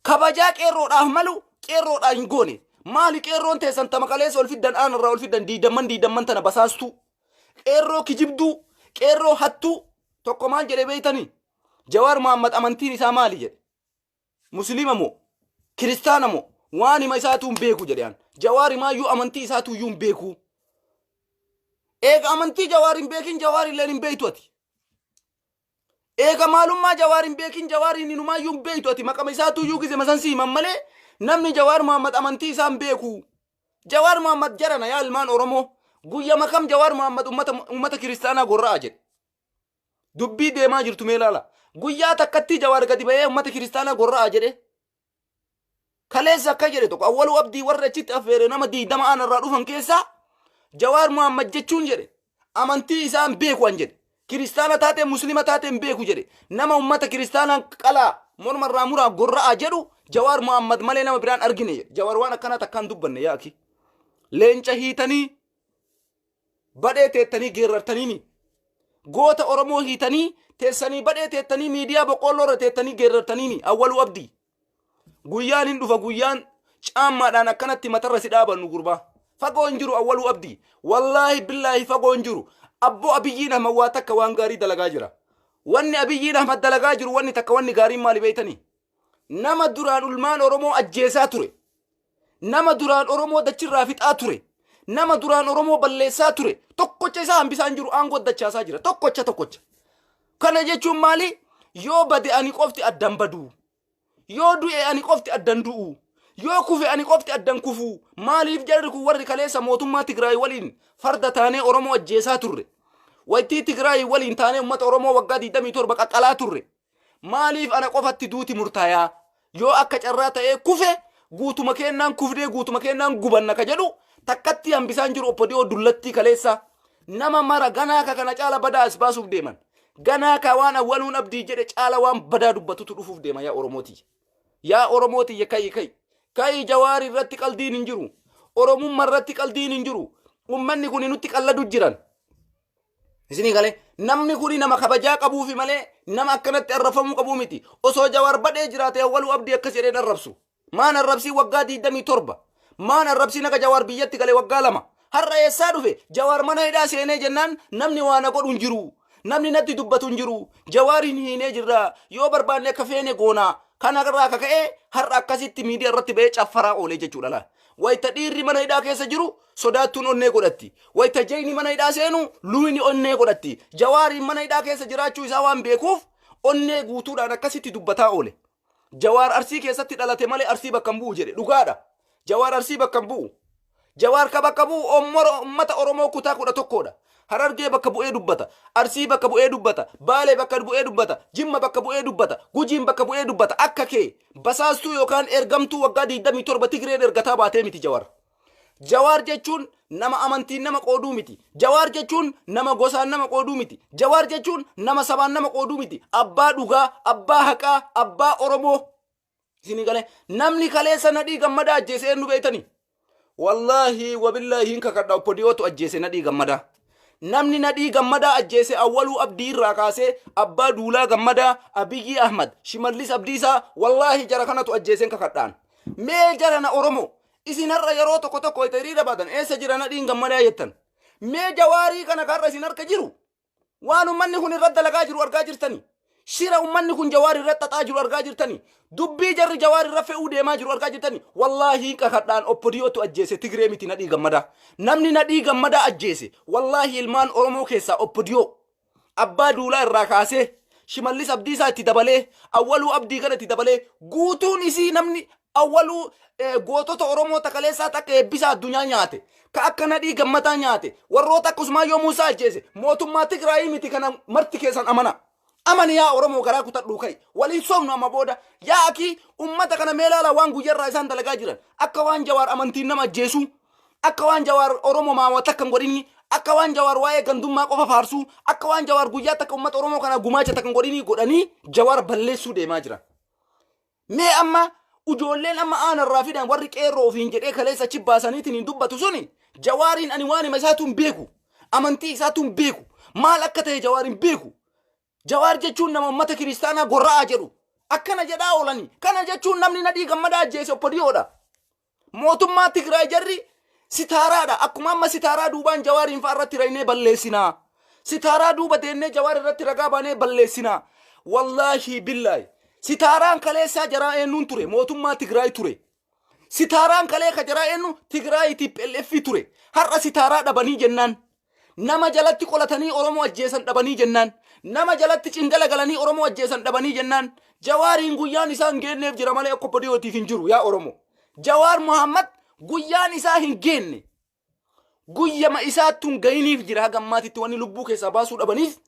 Kabajaa qeerroodhaaf malu qeerroodhaa hin goone. Maali qeerroon teessan tama kaleessa ol fiddan aanarraa ol fiddan diidamman diidamman tana basaastuu. Qeerroo kijibduu, qeerroo hattuu tokko maal jedhe beektanii? Jawaar Mohammad amantiin isaa maali jedhe? Musliima moo? Kiristaana moo? Waan hima isaatuu hin beeku jedhe an. Jawaar himaayyuu amantii isaatuu iyyuu hin beeku. Eega amantii Jawaar hin beekin Jawaar illeen hin beektu ati. Eega maalummaa Jawaar hin beekin Jawaariin inumaayyuu hin beektu ati maqama isaatuu iyyuu gize masan si himan malee namni Jawaar Mohammad amantii isaa hin beeku. Jawaar Mohammad jarana yaa ilmaan Oromoo guyyama kam Jawaar Mohammad ummata ummata kiristaanaa gorra'a jedhe. Dubbii deemaa jirtu mee ilaala. Guyyaa takkatti Jawaar gadi ba'ee ummata kiristaanaa gorra'a jedhe. Kaleessa akka jedhe tokko Awwaluu Abdii warra achitti affeere nama 20 aanarraa dhufan keessaa Jawaar Mohammad jechuun jedhe amantii isaa hin beeku an jedhe. Kiristaana taatee muslima taatee hin beeku jedhe. Nama ummata kiristaanaan qalaa mormarraa muraa gorra'aa jedhu Jawaar Mohammad malee nama biraan argine jedhe. Jawaar waan akkanaa takkaan dubbanne yaa akii. Leenca hiitanii badhee teettanii geerrartaniini. Goota Oromoo hiitanii teessanii badhee teettanii miidiyaa boqqoolloo irra teettanii geerrartaniini. Awwaluu Abdii. Guyyaan hin dhufa guyyaan caammaadhaan akkanatti matarra si dhaabannu gurbaa. Fagoo hin jiru Awwaluu Abdii. Wallaahi billaahi fagoo hin jiru. Abboo Abiyyiin Ahmad waa takka waan gaarii dalagaa jira. Wanni Abiyyiin Ahmad dalagaa jiru wanni takka wanni gaariin maali beektanii? Nama duraan ulmaan Oromoo ajjeesaa ture. Nama duraan Oromoo dachirraa fixaa ture. Nama duraan Oromoo balleessaa ture. Tokkocha isaa hambisaan jiru aangoo dachaasaa jira. Tokkocha tokkocha. Kana jechuun maali? Yoo bade ani qofti addan baduu. Yoo du'e ani qofti addan du'u. Yoo kufe ani qofti addan kufu. Maaliif jarri kun warri kaleessa mootummaa Tigraay waliin farda taanee Oromoo ajjeesaa turre. Waytii Tigraay waliin taanee uummata Oromoo waggaa 27 qaqqalaa turre. Maaliif ana qofatti duuti murtaayaa? Yoo akka carraa ta'ee kufe guutuma keennaan kufnee guutuma keennaan gubanna ka jedhu takkatti hambisaan jiru Oppodiyoo dullattii kaleessa nama mara ganaa ka kana caala badaa as baasuuf deeman. Ganaa ka waan Awwaluun Abdii jedhe caala waan badaa dubbatutu dhufuuf deema yaa Oromoo tiyya. Yaa Oromoo tiyya ka'i ka'i. Ka'i Jawaar irratti qaldiin hin jiru. Oromummaa irratti qaldiin hin jiru. Ummanni kun nutti qalladu jiran. Isinii galee namni kuni nama kabajaa qabuufi malee nama akkanatti arrafamuu qabuu miti. Osoo Jawaar badhee jiraate Awwaluu Abdii akkas jedheen arrabsu. Maan arrabsii waggaa 27. Maan arrabsiin akka Jawaar biyyatti gale waggaa 2. Har'a eessaa dhufe? Jawaar mana hidhaa seenee jennaan namni waa na godhu hin jiru. Namni natti dubbatu hin jiru. Jawaariin hiinee jirra. Yoo barbaanne akka feene goona. Kana irraa kaka'ee har'a akkasitti miidiyaa irratti ba'ee caffaraa oolee jechuudha laa. Wayita dhiirri mana hidhaa keessa jiru sodaattuun onnee godhatti. Wayita jayni mana hidhaa seenu luyni onnee godhatti. Jawaariin mana hidhaa keessa jiraachuu isaa waan beekuuf onnee guutuudhaan akkasitti dubbataa oole. Jawaar Arsii keessatti dhalate malee Arsii bakka hin bu'u jedhe. Dhugaadha. Jawaar Arsii bakka hin bu'u. Jawaar ka bakka bu'u ummata Oromoo kutaa 11dha. Harargee bakka bu'ee dubbata. Arsii bakka bu'ee dubbata. Baalee bakka bu'ee dubbata. Jimma bakka bu'ee dubbata. Gujiin bakka bu'ee dubbata. Akka kee basaastuu yookaan ergamtuu waggaa 27 Tigreen ergataa baatee miti Jawaar. Jawaar jechuun nama amantiin nama qooduu miti. Jawaar jechuun nama gosaan nama qooduu miti. Jawaar jechuun nama sabaan nama qooduu miti. Abbaa dhugaa, abbaa haqaa, abbaa Oromoo. Isinii galee namni kaleessa Nadhii Gammadaa ajjeese eenyu beektanii? Wallaahi wabillaahi hin kakadha Oppodiyootu ajjeese Nadhii Gammadaa. Namni Nadhii Gammadaa ajjeese Awwaluu Abdii irraa kaasee Abbaa Duulaa Gammadaa, Abiyyi Ahmad, Shimallis Abdiisaa wallaahi jara kanatu ajjeeseen kakadhaan. Mee jara na Oromoo isin har'a yeroo tokko tokko itti hiriira baatan eessa jira Nadhiin Gammadaa jettan. Mee Jawaarii kana karra isin harka jiru waan ummanni kun irratti dalagaa jiru argaa jirtani. Shira ummanni kun Jawaar irratti xaxaa jiru argaa jirtani. Dubbii jarri Jawaar irra fe'uu deemaa jiru argaa jirtani. Wallaahi kakadhaan Oppodiyootu ajjeese Tigree miti Nadhii Gammadaa. Namni Nadhii Gammadaa ajjeese wallaahi ilmaan Oromoo keessaa Oppodiyoo. Abbaa Duulaa irraa kaasee Shimallis Abdiisaa itti dabalee Awwaluu Abdii kana itti dabalee guutuun isii namni Awwaluu gootota Oromoo takaleessaa takka Eebbisaa Addunyaa nyaate ka akka Nadhii Gammadaa nyaate warroota akka Usmaayyoo Muusaa ajjeese mootummaa Tigraayii miti. Kana marti keessan amana. Amani yaa Oromoo, garaa kutadhuu ka'i. Waliin soomnu amma booda. Yaa akii ummata kana mee ilaala waan guyyarraa isaan dalagaa jiran. Akka waan Jawaar amantiin nama ajjeesuu. Akka waan Jawaar Oromoo maawwa takka hin godhinni. Akka waan Jawaar waa'ee gandummaa qofa faarsuu. Akka waan Jawaar guyyaa takka ummata Oromoo kana gumaacha takka hin godhinii godhanii Jawaar balleessuu deemaa jiran. Mee amma ijoolleen amma aanarraa fidan warri qeerroo ofiin jedhee kaleessa achi baasaniitiin hin dubbatu suni Jawaariin ani waan hima isaatu hin beeku. Amantii isaatu hin beeku. Maal akka ta'e Jawaar hin beeku. Jawaar jechuun nama ummata kiristaanaa gorra'aa jedhu. Akkana jedhaa oolani. Kana jechuun namni Nadhii Gammadaa ajjeese Oppodiyoodha. Mootummaa Tigraay jarri sitaaraadha. Akkuma amma sitaaraa duubaan Jawaariin fa'a irratti raynee balleessinaa. Sitaaraa duuba deemnee Jawaar irratti ragaa baanee balleessinaa. Wallaahi billaahi. Sitaaraan kaleessaa jaraa eenyuun ture? Mootummaa Tigraay ture. Sitaaraan kalee ka jaraa eenyu? Tigraay TPLF ture. Har'a sitaaraa dhabanii jennaan. Nama jalatti qolatanii Oromoo ajjeesan dhabanii jennaan. Nama jalatti cingala galanii Oromoo ajjeesan dhabanii jennaan. Jawaariin guyyaan isaa hin geenneef jira malee akka Oppodiyootiif hin jiru yaa Oromoo. Jawaar Muhammad guyyaan isaa hin geenne. Guyyama isaattu hin gahiniif jira haga ammaatitti wanni lubbuu keessaa baasuu dhabaniif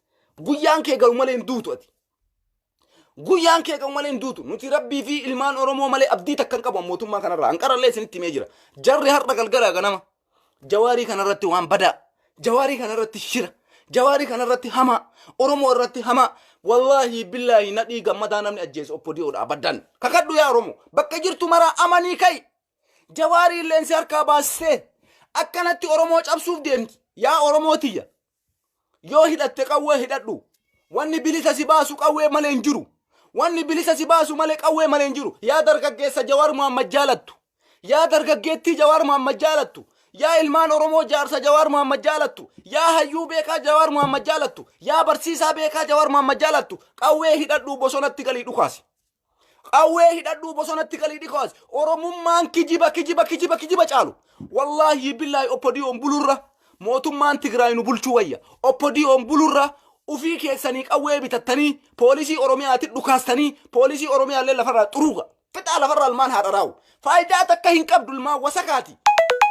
guyyaan kee gahu malee hin duutu ati. Guyyaan kee gahu malee hin duutu. Nuti Rabbii fi ilmaan Oromoo malee abdii takka hin qabu mootummaa kanarraa. Anqarallee isinitti himee jira. Jarri har'a galgalaa ganama. Jawaarii kanarratti waan badaa. Jawaarii kanarratti shira. Jawaarii kanarratti hamaa. Oromoo irratti hamaa. Wallaahi billaahi Nadhii Gammadaa namni ajjeese Oppodiyoodha abaddan. Kakadhu yaa Oromoo. Bakka jirtu maraa amanii ka'i. Jawaarii illeen si harkaa baasisee akkanatti Oromoo cabsuuf deemti. Yaa Oromoo tiyya. Yoo hidhatte qawwee hidhadhu. Wanni bilisa si baasu qawwee malee hin jiru. Wanni bilisa si baasu malee qawwee malee hin jiru. Yaa dargaggeessa Jawaar Muhammad jaalattu. Yaa dargaggeettii Jawaar Muhammad jaalattu. Yaa ilmaan Oromoo jaarsa Jawaar Muhammad jaalattu. Yaa hayyuu beekaa Jawaar Muhammad jaalattu. Yaa barsiisaa beekaa Jawaar Muhammad jaalattu. Qawwee hidhadhuu bosonatti galii dhukaasi. Qawwee hidhadhuu bosonatti galii dhukaasi. Oromummaan kijiba kijiba kijiba kijiba caalu. Wallaahi billaahi Oppodiyoon bulurra mootummaan Tigraay nu bulchuu wayya. Oppodiyoon bulurra ufii keessanii qawwee bitattanii poolisii Oromiyaatti dhukaastanii poolisii Oromiyaallee lafarraa xuruuga. Fixaa lafarraa ilmaan haadha raa'u. Faayidaa takka hin qabdu ilmaan wasakaati.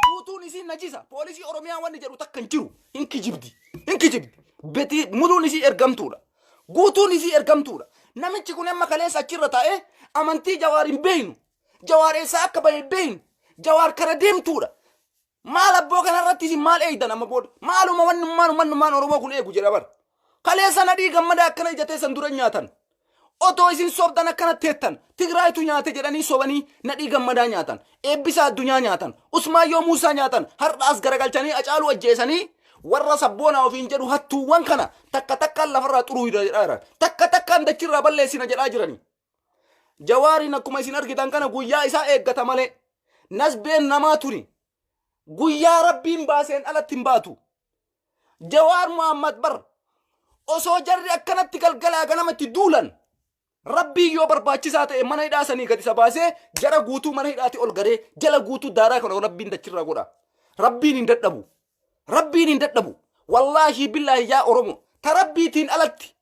Guutuun isii najisa. Poolisii Oromiyaa wanni jedhu takka hin jiru. Hin kijibdi. Hin kijibdi. Betii muluun isii ergamtuudha. Guutuun isii ergamtuudha. Namichi kun amma kaleessa achirra taa'ee amantii Jawaar hin beeknu. Jawaar eessaa akka bahe hin beeknu. Jawaar kara deemtuudha. Maal abboo kanarratti isin maal eegdan amma booda? Maaluma wannummaan ummannummaan Oromoo kun eegu jedha bar. Kaleessa Nadhii Gammadaa akkana ija teessan dura nyaatan. Otoo isin sobdan akkana teettan. Tigraaytu nyaate jedhanii sobanii Nadhii Gammadaa nyaatan. Eebbisaa Addunyaa nyaatan. Usmaayyoo Muusaa nyaatan. Har'a as garagalchanii Acaaluu ajjeesanii warra sabboonaa ofiin jedhu hattuuwwan kana takka takkaan lafarraa xuruuyda jedhaa jiran. Takka takkaan dachirraa balleessina jedhaa jiranii. Jawaariin akkuma isin argitan kana guyyaa isaa eeggata malee nasbeen namaa tuni guyyaa Rabbiin baaseen alatti hin baatu. Jawaar Muhammad bar osoo jarri akkanatti galgalaa ganamatti duulan Rabbiin yoo barbaachisaa ta'e mana hidhaa sanii gad isa baasee jara guutuu mana hidhaati ol garee jala guutuu daaraa kana Rabbiin dachirraa godha. Rabbiin hin dadhabu. Rabbiin hin dadhabu. Wallaahi billaahi yaa Oromo ta Rabbiitiin alatti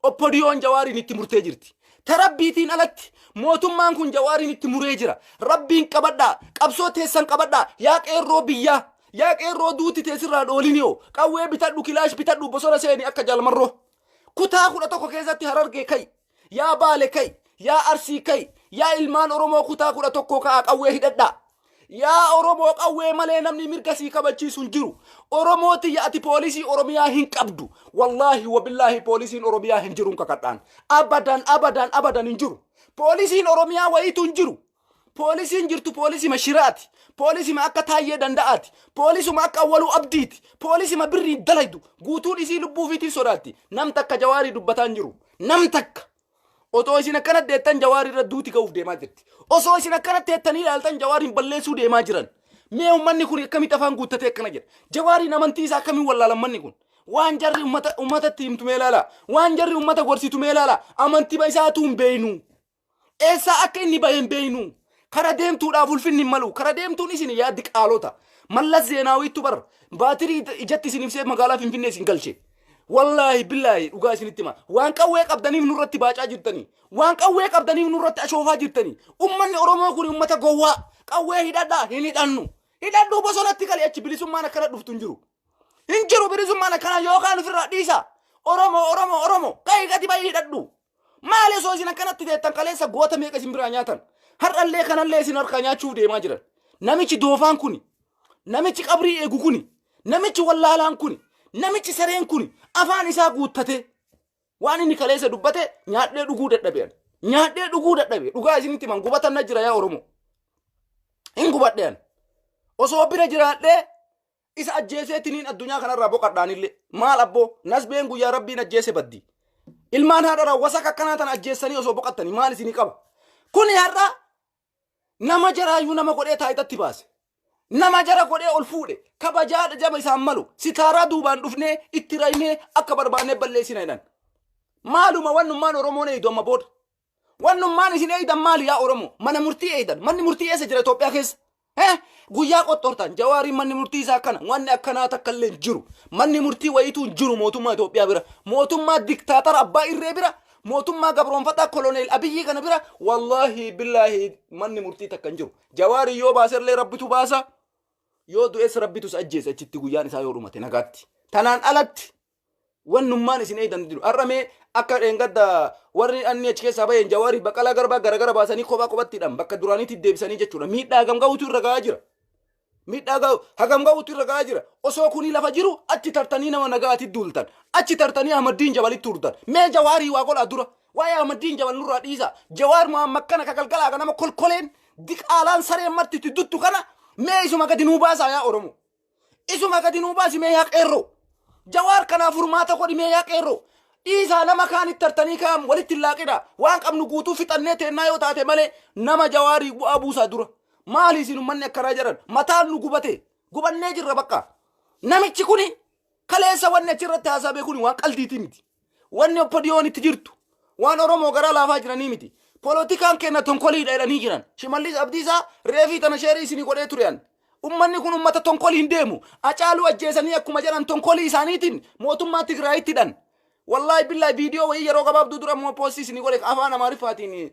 Oppodiyoon Jawaariin itti murtee jirti. Ta Rabbiitiin alatti mootummaan kun Jawaariin itti muree jira. Rabbiin qabadhaa. Qabsoo teessan qabadhaa. Yaa qeerroo biyyaa. Yaa qeerroo duuti teessirraa dhooliniyoo. Qawwee bitadhu kilaash bitadhu bosona seeni akka jaalmarroo. Kutaa 11 keessatti Harargee ka'i. Yaa Baale ka'i. Yaa Arsii ka'i. Yaa ilmaan Oromoo kutaa 11 ka'aa qawwee hidhadhaa. Yaa Oromoo qawwee malee namni mirga sii kabachiisu hin jiru. Oromoo tiyya ati poolisii Oromiyaa hin qabdu. Wallaahi wabillaahi poolisiin Oromiyaa hin jiru kakadhaan. Abadan abadan abadan hin jiru. Poolisiin Oromiyaa wayiitu hin jiru. Poolisiin jirtu poolisima shiraati. Poolisima akka Taayyee Danda'aati. Poolisuma akka Awwaluu Abdiiti. Poolisima birrii dalaydu. Guutuun isii lubbuu ofiitiin sodaatti. Nam takka Jawaarii dubbataa hin jiru. Nam takka. Otoo isin akkana deettan Jawaarii irra duuti ga'uuf deemaa jirti. Osoo isin akkana teettanii ilaaltan Jawaariin balleessuu deemaa jiran. Mee uummanni kun akkamitti afaan guuttatee akkana jedha. Jawaariin amantii isaa akkamiin wallaalan manni kun. Waan jarri uummata uummatatti himtu mee ilaala. Waan jarri uummata gorsitu mee ilaala. Amantii isaatu hin beeynu. Eessaa akka inni bahe hin beeynu. Kara deemtuudhaaf ulfinni hin malu. Kara deemtuun isin yaaddi qaalota. Mallas Zeenaawiittu bar baatirii ijatti isin ibsee magaalaa Finfinnee isin galche. Wallaahi billaahi dhugaa isinitti hima. Waan qawwee qabdaniif nurratti baacaa jirtanii. Waan qawwee qabdaniif nurratti ashoofaa jirtanii. Ummanni Oromoo kun ummata gowwaa. Qawwee hidhadhaa hin hidhannu. Hidhadhuu bosonatti gali achi bilisummaan akkana dhuftu hin jiru. Hin jiru bilisummaan akkana yookaan ofirraa dhiisa. Oromoo Oromoo Oromoo ka'ii gadi bahii hidhadhu. Maali osoo isin akkanatti teettan kaleessa goota meeqa isin biraa nyaatan? Har'allee kanallee isin harkaa nyaachuuf deemaa jiran. Namichi doofaan kuni, namichi qabrii eegu kuni, namichi wallaalaan kuni, namichi sareen kuni afaan isaa guuttatee waan inni kaleessa dubbate nyaadhee dhuguu dadhabe ani. Nyaadhee dhuguu dadhabe. Dhugaa isinitti himan gubatan na jira yaa Oromoo. Hin gubadhe ani. Osoo bira jiraadhee isa ajjeeseetiniin addunyaa kanarraa boqadhaanillee maal abboo nasbeen guyyaa rabbiin ajjeese baddi. Ilmaan haadha wasaka akkanaa tana ajjeessanii osoo boqattanii maal isinii qaba? Kuni har'a nama jaraayyuu nama godhee taayitatti baase. Nama jara godhee ol fuudhe kabajaa jaba isaan malu sitaaraa duubaan dhufnee itti raynee akka barbaannee balleessina jedhan. Maaluma wannummaan Oromoon eeydu amma booda. Wannummaan isin eeydan maali yaa Oromoo? Mana murtii eeydan. Manni murtii eessa jira Itoophiyaa keessa? Eh? Guyyaa qoxxortan Jawaariin manni murtii isaa akkana. Wanni akkanaa takka illee hin jiru. Manni murtii wayiituu hin jiru mootummaa Itoophiyaa bira. Mootummaa diktaatara abbaa irree bira. Mootummaa gabroonfataa koloneel Abiyyii kana bira. Wallaahi billaahi manni murtii takka hin jiru. Jawaarii yoo baasellee rabbitu baasa. Yoo du'es rabbitu isa ajjeese achitti guyyaan isaa yoo dhumate nagaatti. Tanaan alatti Wannummaan isin eeydan hin jiru. Har'a mee akka dheengadda warri anni achi keessaa baheen Jawaarii Baqqalaa Garbaa garagara baasanii kophaa kophatti hidhan bakka duraaniitti deebisanii jechuudha. Miidhaa hagam ga'utu irra ga'aa jira. Miidhaa ga'u hagam ga'utu irra ga'aa jira. Osoo kunii lafa jiru achi tartanii nama nagaatti duultan. Achi tartanii Ahmaddiin Jabalitti turtan. Mee Jawaarii waa godhaa dura. Waa'ee Ahmaddiin Jabal nurraa dhiisa. Jawaar Muhammad kana ka galgalaa ka nama kolkoleen diqaalaan sareen marti itti duttu kana mee isuma gadi nuu baasaa yaa Oromoo. Isuma gadi nuu baasi mee yaa qeerroo. Jawaar kanaa furmaata godhi mee yaa qeerroo. Dhiisaa nama kaanitti tartanii kaa'amu walitti hin laaqina. Waan qabnu guutuu fixannee teennaa yoo taate malee nama jawaarii bu'aa buusaa dura. Maali isin ummanni akkanaa jedhan mataan nu gubate gubannee jirra bakka. Namichi kuni kaleessa wanni achirratti haasa'ame kuni waan qaldiitii miti. Wanni oppodiyoon itti jirtu waan Oromoo garaa laafaa jiranii miti. Polotikaan keenya tonkoliidha jedhanii jiran. Shimallis Abdiisaa reefii tana sheerii isinii godhee ture an. Ummanni kun ummata tonkolii hin deemu. Acaaluu ajjeesanii akkuma jedhan tonkolii isaaniitiin mootummaa Tigraayitti hidhan. Wallaahi billaahi viidiyoo wayii yeroo gabaabduu dura immoo poostii isinii godhe afaan Amaariffaatiin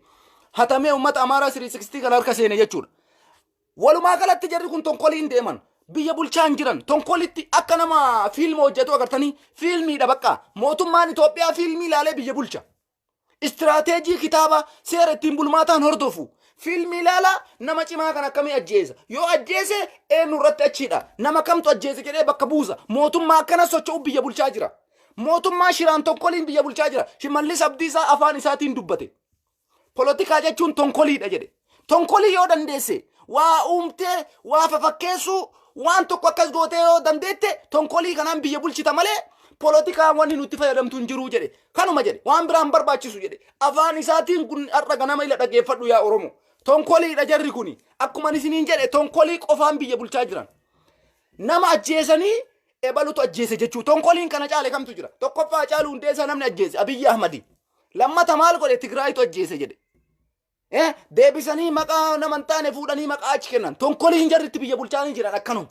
hatamee ummata Amaaraa 360 kan harka seene jechuudha. Walumaa galatti jarri kun tonkolii hin deeman. Biyya bulchaa hin jiran. Tonkolitti akka nama fiilma hojjetu agartanii fiilmiidha bakka. Mootummaan Itoophiyaa fiilmii ilaalee biyya bulcha. Istiraateejii kitaaba seera ittiin bulmaataan hordofu. Fiilmii ilaalaa nama cimaa kan akkamii ajjeesa. Yoo ajjeese eenyu irratti achiidha. Nama kamtu ajjeese jedhee bakka buusa. Mootummaa akkana socho'u biyya bulchaa jira. Mootummaa shiraan tonkoliin biyya bulchaa jira. Shimallis Abdiisaa afaan isaatiin dubbate. Polotikaa jechuun tonkoliidha jedhe. Tonkolii yoo dandeesse waa uumtee waa fafakkeessuu waan tokko akkas gootee yoo dandeette tonkolii kanaan biyya bulchita malee polotikaa wanni nutti fayyadamtu hin jiru jedhe. Kanuma jedhe waan biraan barbaachisu jedhe. Afaan isaatiin kun har'a ganama ila dhageeffadhu yaa Oromoo. Tonkoliidha jarri kuni. Akkuma isiniin jedhe tonkolii qofaan biyya bulchaa jiran. Nama ajjeesanii ebalutu ajjeese jechuu. Tonkoliin kana caale kamtu jira? Tokkoffaa Hacaaluu Hundeessaa namni ajjeese Abiyyi Ahmadi. Lammata maal godhe? Tigraayitu ajjeese jedhe. Deebisanii maqaa nama hin taane fuudhanii maqaa achi kennan. Tonkoliin jarri itti biyya bulchaanii jiran akkanuma.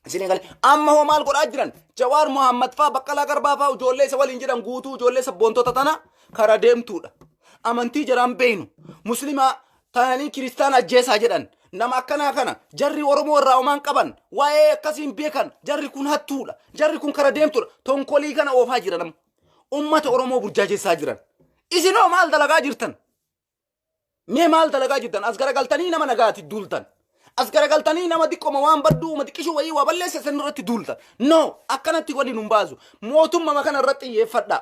Isin eegale. Amma hoo maal godhaa jiran? Jawaar Mohaammed faa, Baqqalaa Garbaa faa, ijoollee isa waliin jiran guutuu, ijoollee sabboontota tana kara deemtuudha. Amantii jaraan beeynu. Muslimaa ta'anii kiristaana ajjeesaa jedhan. Nama akkanaa kana jarri Oromoo irraa homaan qaban, waa'ee akkasiin beekan, jarri kun hattuudha. Jarri kun kara deemtuudha. Tonkolii kana oofaa jira nama. Ummata Oromoo burjaajessaa jiran. Isinoo maal dalagaa jirtan? Mee maal dalagaa jirtan? As garagaltanii nama nagaati duultan. As garagaltanii nama xiqqooma waan badduu uma xiqqishuu wayii waa balleessa isin irratti duultan. No, akkanatti waliin hin baasu. Mootummaa kana irratti xiyyeeffadhaa.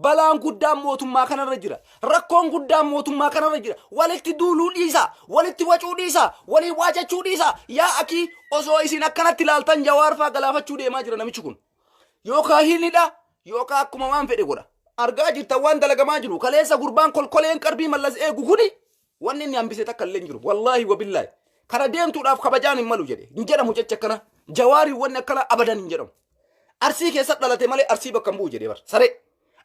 Balaan guddaan mootummaa kanarra jira. Rakkoon guddaan mootummaa kanarra jira. Walitti duuluu dhiisaa. Walitti wacuu dhiisaa. Waliin waacachuu dhiisaa. Yaa akii, osoo isin akkanatti ilaaltan Jawaar faa galaafachuu deemaa jira namichi kun. Yookaan hinidha, yookaan akkuma waan fedhe godha. Argaa jirtan waan dalagamaa jiru. Kaleessa gurbaan kolkoleen qarbii Mallas eegu kuni wanni inni hambise takka illee hin jiru. Wallaahi wabillaahi. Kana deemtuudhaaf kabajaan hin malu jedhe. Hin jedhamu jecha akkana. Jawaarii wanni akkana abadan hin jedhamu. Arsii keessa dhalate malee Arsii bakka hin bu'u jedhee bar. Saree.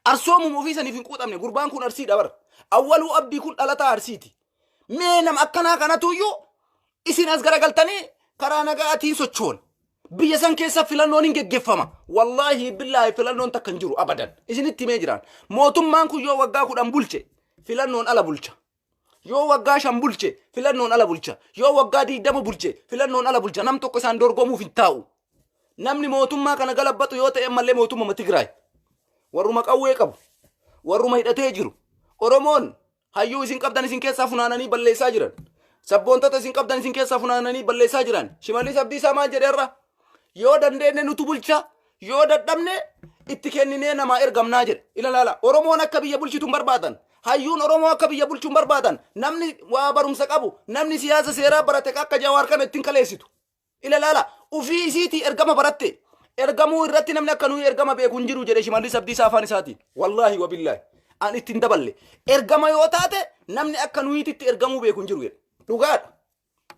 Arsoomuma ofii saniif hin quuxamne. Gurbaan kun Arsiidha bar. Awwaluu Abdii kun dhalataa Arsiiti. Mee nama akkanaa kanatuyyuu isin as garagaltanii karaa nagaatiin sochoon. Biyya san keessa filannoon hin geggeeffama. Wallaahi billaahi, filannoon takka hin jiru abadan. Isinitti himee jiraan. Mootummaan kun yoo waggaa 10 bulche filannoon ala bulcha. Yoo waggaa 5 bulche filannoon ala bulcha. Yoo waggaa 20 bulche filannoon ala bulcha. Nam tokko isaan dorgomuuf hin taa'u. Namni mootummaa kana galabbatu yoo ta'e ammallee mootummaa Tigraay. Warruma qawwee qabu. Warruma hidhatee jiru. Oromoon hayyuu isin qabdan isin keessaa funaananii balleessaa jiran. Sabboontota isin qabdan isin keessaa funaananii balleessaa jiran. Shimallis Abdiisaa maal jedheerra? Yoo dandeenye nutu bulcha, yoo dadhabne itti kenninee namaa ergamnaa jedhe. Ila laala. Oromoon akka biyya bulchitu hin barbaadan. Hayyuun Oromoo akka biyya bulchu hin barbaadan. Namni waa barumsa qabu, namni siyaasa seeraa barate akka Jawaar kana ittiin kaleessitu. Ila laala. Ufii isiitii ergama baratte. Ergamuu irratti namni akka nuyi ergama beeku hin jiru jedhe Shimallis Abdiisaa afaan isaatiin. Wallaahi wabillaahi. An ittiin daballe. Ergama yoo taate namni akka nuyiititti ergamuu beeku hin jiru jedhe. Dhugaadha.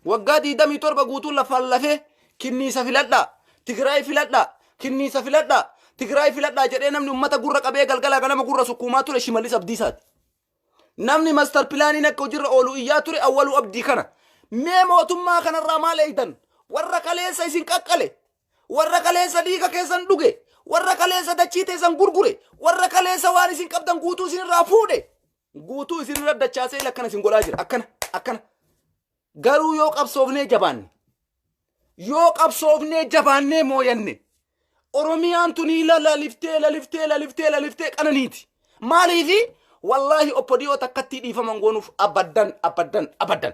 Waggaa 27 guutuu lafaan lafee kinniisa filadhaa. Tigraay filadhaa. Kinniisa filadhaa. Tigraay filadhaa jedhee namni uummata gurra qabee galgalaa ganama gurra sukkuumaa ture Shimallis Abdiisaati. Namni master planiin akka hojiirra oolu iyyaa ture Awwaluu Abdii kana. Mee mootummaa kanarraa maal eegdan? Warra kaleessa isin qaqqale. Warra kaleessa dhiiga keessan dhuge. Warra kaleessa dachii teessan gurgure. Warra kaleessa waan isin qabdan guutuu isinirraa fuudhe. Guutuu isinirra dachaasee akkana isin godhaa jira. Akkana akkana. Garuu yoo qabsoofnee jabaanne, yoo qabsoofnee jabaannee mooyanne, Oromiyaan tunii laliftee laliftee laliftee laliftee qananiiti. Maaliifi? Wallaahi, OPDO takkattii dhiifaman goonuuf abaddan, abaddan, abaddan.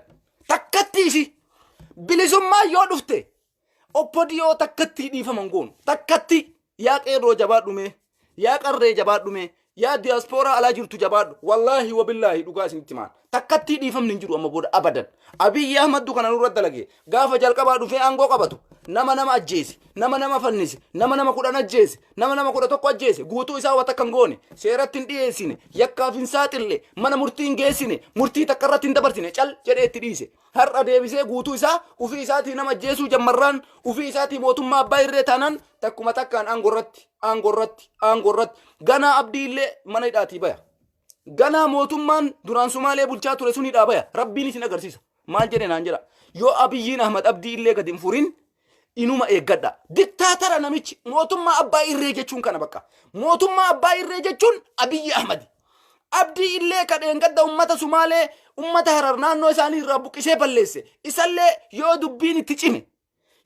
Takkattii isi bilisummaa yoo dhufte OPDO takkattii dhiifaman goonu. Takkatti. Yaa qeerroo jabaadhu mee, yaa qarree jabaadhu mee, yaa diyaaspooraa alaa jirtu jabaadhu. Wallaahi wabillaahi, dhugaa isinitti maan. Takkattii dhiifamni hin jiru amma booda abadan. Abiyyi Ahmaddu kana nurra dalage. Gaafa jalqabaa dhufee aangoo qabatu nama nama ajjeese, nama nama fannise, nama nama 10 ajjeese, nama nama 11 ajjeese guutuu isaa wata kan goone seeratti hin dhiyeessine, yakkaaf hin saaxille, mana murtii hin geessine, murtii takka irratti hin dabarsine, cal jedhee itti dhiise. Har'a deebisee guutuu isaa ufii isaatii nama ajjeesuu jammarraan, ufii isaatii mootummaa abbaa irree taanaan, takkuma takkaan aangoo irratti, aangoo irratti, aangoo irratti. Ganaa Abdii illee mana hidhaatii baya. Ganaa mootummaan duraan Sumaalee bulchaa ture sun hidhaa baya. Rabbiin isin agarsiisa. Maal jedhe naan jedha? Yoo Abiyyiin Ahmad Abdii illee gadi hin furin inuma eeggadha. Diktaatara namichi. Mootummaa abbaa irree jechuun kana bakka. Mootummaa abbaa irree jechuun Abiyyi Ahmad. Abdii illee kadheen gadda ummata Sumaalee, ummata Harar naannoo isaanii irraa buqqisee balleesse. Isallee yoo dubbiin itti cime,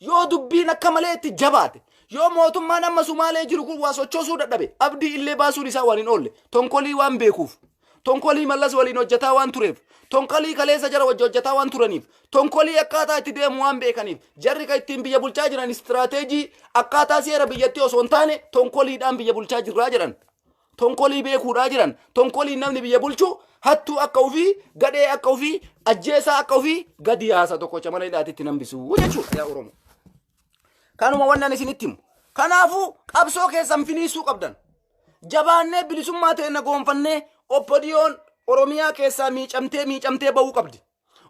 yoo dubbiin akka malee itti jabaate, yoo mootummaan amma Sumaalee jiru kun waa sochoosuu dadhabe, Abdii illee baasuun isaa waan hin oolle. Tonkolii waan beekuuf. Tonkolii Mallas waliin hojjetaa waan tureef, tonkolii kaleessa jara wajji hojjetaa waan turaniif, tonkolii akkaataa itti deemu waan beekaniif, jarri kan ittiin biyya bulchaa jiran istiraateejii akkaataa seera biyyattii osoo hin taane tonkoliidhaan biyya bulchaa jirraa jedhan. Tonkolii beekuudhaa jiran. Tonkolii namni biyya bulchu hattuu akka ofii, gadhee akka ofii, ajjeesaa akka ofii gadi yaasa, tokkocha mana hidhaatitti nambisuu jechuudha yaa Oromoo. Kanuma wannan isinitti himu. Kanaafuu qabsoo keessan finiisuu qabdan. Jabaannee bilisummaa ta'e goonfannee OPDOn Oromiyaa keessaa miicamtee miicamtee bahuu qabdi.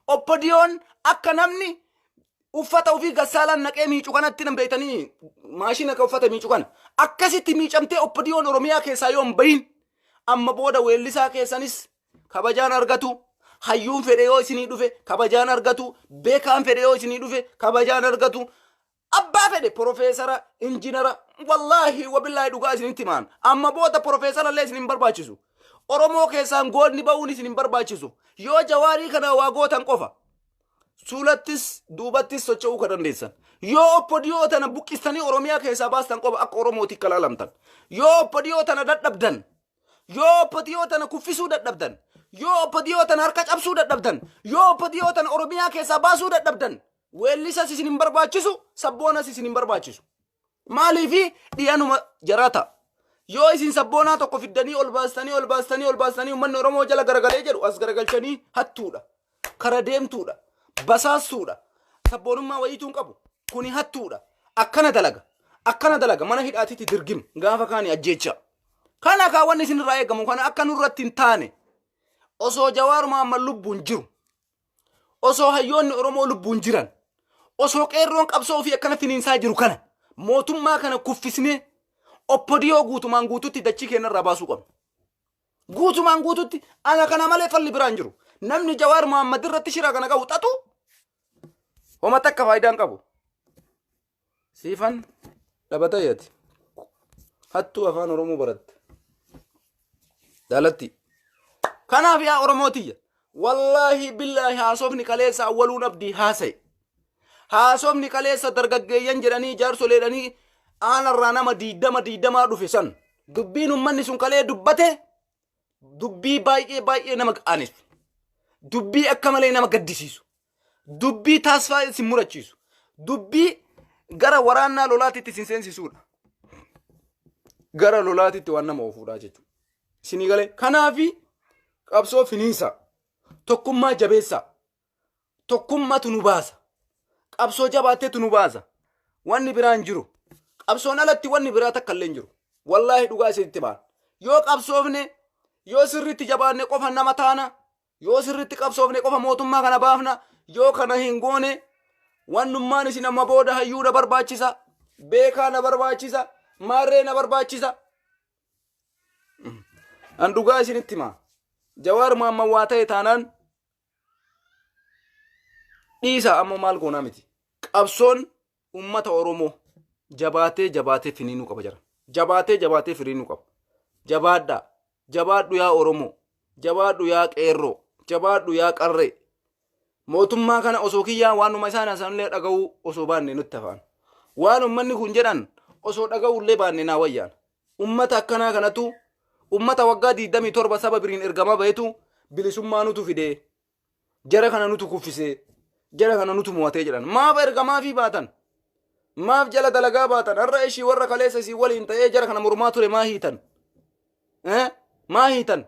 OPDOn akka namni uffata ofii gassaalaan naqee miicu kanatti nan beektanii, maashina akka uffata miicu kana akkasitti miicamtee OPDOn Oromiyaa keessaa yoo hin bahin. Amma booda weellisaa keessanis kabajaan argatu. Hayyuun fedhe yoo isinii dhufe kabajaan argatu. Beekaan fedhe yoo isinii dhufe kabajaan argatu. Abbaa fedhe profeesara, injinara, wallaahi wabillaahi dhugaa isinitti himaan. Amma booda profeesara illee isin hin barbaachisu. Oromoo keessaan goonni ba'uun isin hin barbaachisu. Yoo Jawaarii kana waa gootan qofa. Suulattis duubattis socho'uu ka dandeessan. Yoo oppodiyoo tana buqqistanii Oromiyaa keessaa baastan qofa akka Oromootti akka laalamtan. Yoo oppodiyoo tana dadhabdan, yoo oppodiyoo tana kuffisuu dadhabdan, yoo oppodiyoo tana harka cabsuu dadhabdan, yoo oppodiyoo tana Oromiyaa keessaa baasuu dadhabdan, weellisas isin hin barbaachisu, sabboonas isin hin barbaachisu. Maaliifi dhiyanuma jaraa ta'a. Yoo isin sabboonaa tokko fiddanii ol baastanii ol baastanii ol baastanii uummanni Oromoo jala garagalee jedhu as garagalchanii hattuudha. Kara deemtuudha. Basaastuudha. Sabboonummaa wayiituu hin qabu. Kuni hattuudha. Akkana dalaga. Akkana dalaga. Mana hidhaatitti dirgim. Gaafa kaani ajjeecha. Kana kaa wanni isin irraa eegamu kana akka nurratti hin taane osoo Jawaar Mohammad lubbuun jiru osoo hayyoonni Oromoo lubbuun jiran osoo qeerroon qabsoo ofii akkana finiinsaa jiru kana mootummaa kana kuffisnee oppodiyoo guutumaan guututti dachii keenyarraa baasuu qabna. Guutumaan guututti ana kana malee falli biraan jiru. Namni Jawaar Mohammad irratti shira kana qabu xaxu homa takka faayidaa hin qabu. Siifan dhabatayati. Hattuu afaan Oromoo baratte. Daalatti. Kanaaf yaa Oromoo tiyya. Wallaahi billaahi haasofni kaleessa awwaluun abdii haasa'e. Haasofni kaleessa dargaggeeyyan jedhanii jaarsoleedhanii aanarraa nama diidama diidamaa dhufe san. Dubbiin ummanni sun kalee dubbate dubbii baay'ee baay'ee nama qaanessu. Dubbii akka malee nama gaddisiisu. Dubbii taasfaa isin murachiisu. Dubbii gara waraannaa lolaatitti isin seensisuudha. Gara lolaatitti waan nama oofuudha jechuudha. Isinii galee kanaafi qabsoo finiinsa tokkummaa jabeessaa. Tokkummatu nu baasa. Qabsoo jabaatteetu nu baasa. Wanni biraa hin jiru. Qabsoon alatti wanni biraa takka illee hin jiru. Wallaahi dhugaa isinitti ba'an. Yoo qabsoofne, yoo sirriitti jabaanne qofa nama taana, yoo sirriitti qabsoofne qofa mootummaa kana baafna, yoo kana hin goone wannummaan isin amma booda hayyuu na barbaachisa, beekaa na barbaachisa, maarree na barbaachisa. An dhugaa isinitti hima. Jawaar Mohammad waa ta'e taanaan dhiisa amma maal goonaa miti. Qabsoon uummata Oromoo jabaatee jabaatee finiinuu qaba jara. Jabaatee jabaatee finiinuu qaba. Jabaadhaa. Jabaadhu yaa Oromoo. Jabaadhu yaa qeerroo. Jabaadhu yaa qarree. Mootummaa kana osoo kiyyaa waanuma isaan haasa'anillee dhaga'uu osoo baanne nutti hafaan. Waan uummanni kun jedhan osoo dhaga'uullee baanne naa wayyaan. Ummata akkanaa kanatu ummata waggaa 27 saba biriin ergamaa bahetu bilisummaa nutu fidee jara kana nutu kuffisee jara kana nutu mo'atee jedhan. Maaf ergamaafii baatan? Maaf jala dalagaa baatan? Har'a ishii warra kaleessa isii waliin ta'ee jara kana mormaa ture maa hiitan? Eh? Maa hiitan?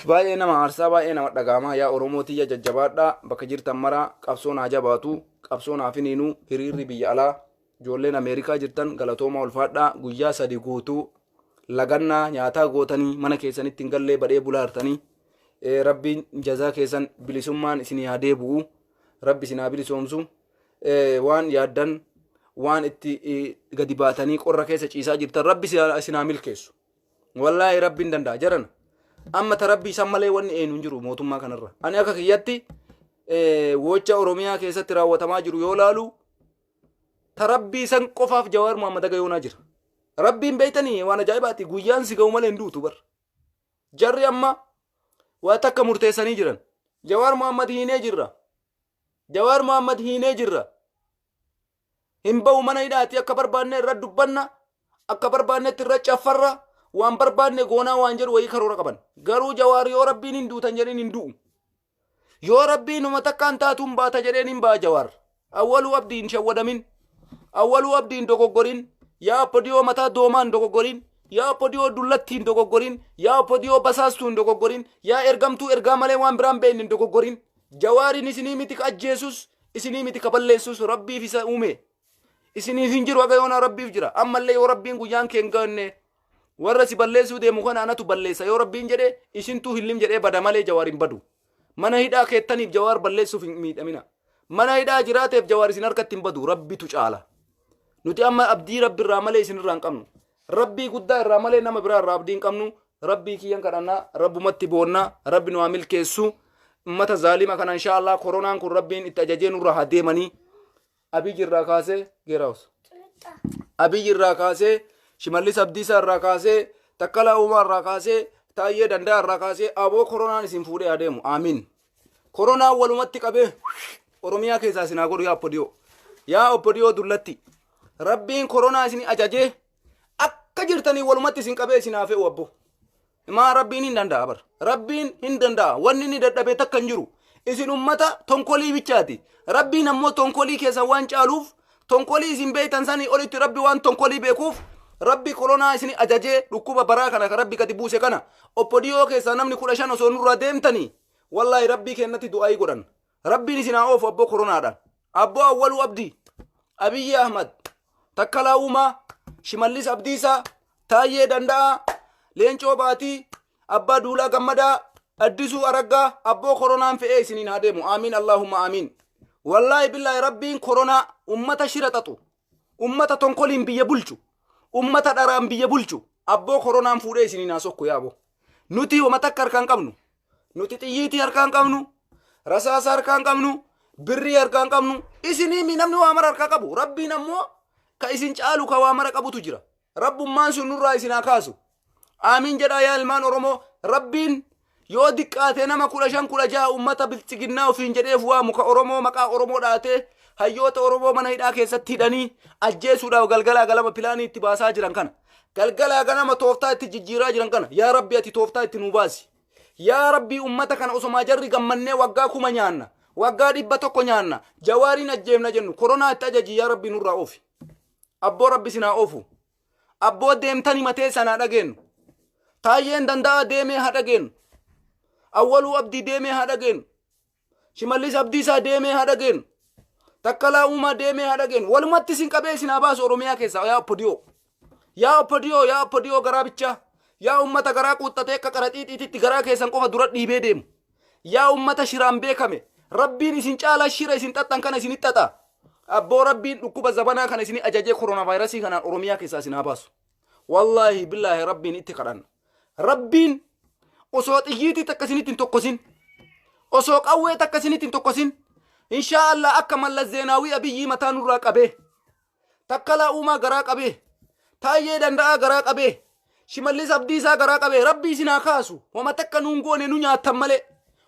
Baay'ee nama aarsaa baay'ee nama dhaga'amaa yaa Oromoo tiyya jajjabaadhaa bakka jirtan maraa qabsoon haa jabaatu qabsoon haa finiinuu hiriirri biyya alaa ijoolleen Ameerikaa jirtan galatooma ulfaadhaa guyyaa sadi guutuu lagannaa nyaataa gootanii mana keessanitti hin gallee badhee bulaartanii rabbiin jazaa keessan bilisummaan isinii haa deebi'u rabbi isin haa bilisoomsu waan yaaddan waan itti gadi baatanii qorra keessa ciisaa jirtan rabbi isin haa milkeessu. Wallaahi rabbiin danda'a jarana. Amma ta rabbii isaan malee wanni eenu hin jiru mootummaa kanarra. Ani akka kiyyatti wocha Oromiyaa keessatti raawwatamaa jiru yoo laalu ta rabbii isan qofaaf Jawaar Muhammad haga yoonaa jira. Rabbiin beeytanii waan ajaa'ibaati guyyaan si ga'u malee hin duutu bar. Jarri amma waa takka murteessanii jiran. Jawaar Muhammad hiinee jirra. Jawaar Muhammad hiinee jirra. Hin ba'u mana hidhaati akka barbaanne irra dubbanna akka barbaannetti irra caffarra waan barbaanne goonaa waan jedhu wayii karoora qaban. Garuu Jawaar yoo rabbiin hin duutan jedheen hin du'u. Yoo rabbiin uma takkaan taatuun baata jedheen hin ba'a Jawaar. Awwaluu abdii hin shawwadamin. Awwaluu abdii hin dogoggorin. Yaa oppodiyoo mataa doomaa hin dogoggorin. Yaa oppodiyoo dullattii hin dogoggorin. Yaa oppodiyoo basaastuu hin dogoggorin. Yaa ergamtuu ergaa malee waan biraan beekne hin dogoggorin. Jawaariin isinii miti ka ajjeesus isinii miti ka balleessus rabbiif isa uume. Isiniif hin jiru haga yoonaa rabbiif jira. Ammallee yoo rabbiin guyyaan kee hin gahanne warra si balleessuu deemu kana anatu balleessa yoo rabbiin jedhe isintuu hillim jedhee bada malee jawaar hin badu. Mana hidhaa keettaniif jawaar balleessuuf hin miidhamina. Mana hidhaa jiraateef jawaar isin harkatti hin badu rabbitu caala. Nuti amma abdii rabbi irraa malee isin irraa hin qabnu. Rabbii guddaa irraa malee nama biraa irraa abdii hin qabnu. Rabbii kiyyan kadhannaa, Rabbumatti boonnaa, Rabbi nu haa milkeessu. Ummata zaalima kana inshaa Allah koronaan kun Rabbiin itti ajajee nurraa haa deemanii. Abiy irraa kaasee geeraawus. Abiy irraa kaasee Shimallis Abdiisaa irraa kaasee Takkalaa Uumaa irraa kaasee Taayyee Danda'a irraa kaasee aboo koronaan isin fuudhee haa deemu. Aamiin. Koronaan walumatti qabee Oromiyaa keessaa isin haa godhu yaa Oppodiyoo. Yaa Oppodiyoo dullatti. Rabbiin koronaa isin ajajee akka jirtanii walumatti isin qabee isin haa fe'u abbo. Maa Rabbiin hin danda'a bar. Rabbiin hin danda'a. Wanni inni dadhabee takka hin jiru. Isin ummata tonkolii bichaati. Rabbiin ammoo tonkolii keessan waan caaluuf tonkolii isin beektan sanii olitti Rabbi waan tonkolii beekuuf Rabbi koronaa isin ajajee dhukkuba baraa kana kan Rabbi gadi buuse kana oppodiyoo keessaa namni 15 osoo nurraa deemtanii wallaahi Rabbii kennatti du'aayii godhan. Rabbiin isin haa oofu abboo koronaadhaan. Abboo Awwaluu Abdii, Abiyyi Ahmad, Takkalaa Uumaa, Shimallis Abdiisaa, Taayyee Danda'aa, Leencoo Baatii, Abbaa Duulaa Gammadaa, Addisuu Araggaa, abboo koronaan fe'ee isiniin haa deemu. Aamiin Allahumma aamiin. Wallaahi billaahi Rabbiin koronaa ummata shira xaxu, ummata tonkoliin biyya bulchu, ummata dharaan biyya bulchu, abboo koronaan fuudhee isiniin haa sokku yaaboo. Nuti homa takka harkaan qabnu. Nuti xiyyiitii harkaan qabnu, rasaasa harkaan qabnu, birrii harkaan qabnu. Isinii mi namni waa mara harkaa qabu. Rabbiin ammoo ka isin caalu ka waa mara qabutu jira. Rabbummaan sun nurraa isin haa kaasu. Aamiin jedhaa yaa ilmaan Oromoo. Rabbiin yoo diqqaate nama 15 16 uummata biltsiginnaa ofiin jedheef waamu ka Oromoo maqaa Oromoo dhaatee hayyoota Oromoo mana hidhaa keessatti hidhanii ajjeesuudhaaf galgalaa galama pilaanii itti baasaa jiran kana. Galgalaa ganama tooftaa itti jijjiiraa jiran kana. Yaa Rabbi ati tooftaa itti nuu baasi. Yaa Rabbii ummata kana osomaa jarri gammannee waggaa 1000 nyaanna. Waggaa 100 nyaanna. Jawaariin ajjeefna jennu. Koronaa itti ajaji yaa Rabbii nurraa oofi. Abboo Rabbi isin haa oofu. Abboo deemtani matee sanaa dhageennu. Taayyeen danda'aa deemee haa dhageennu. Awwaluu Abdii deemee haa dhageennu. Shimallis Abdiisaa deemee haa dhageennu. Takkalaa Uumaa deemee haa dhageennu. Walumatti isin qabee isin haa baasu Oromiyaa keessaa yaa Oppodiyoo. Yaa Oppodiyoo yaa Oppodiyoo garaa bichaa. Yaa uummata garaa quuxxatee akka qaraxiixiititti garaa keessan qofa dura dhiibee deemu. Yaa uummata shiraan beekame. Rabbiin isin caalaa shira isin xaxxan kana isinitti xaxa. Abboo Rabbiin dhukkuba zabanaa kana isin ajajee koronaa vaayirasii kanaan Oromiyaa keessaa isin haa baasu. Wallaahi billaahi Rabbiin itti kadhanna. Rabbiin osoo xiyyiitii takka isinitti hin tokkosin, osoo qawwee takka isinitti hin tokkosin, inshaa Allah akka Mallas Zeenaawii Abiyyii mataa nurraa qabee, Takkalaa Uumaa garaa qabee, Taayyee Danda'aa garaa qabee, Shimallis Abdiisaa garaa qabee, Rabbii isin haa kaasu. Homa takka nuun goone nu nyaattan malee,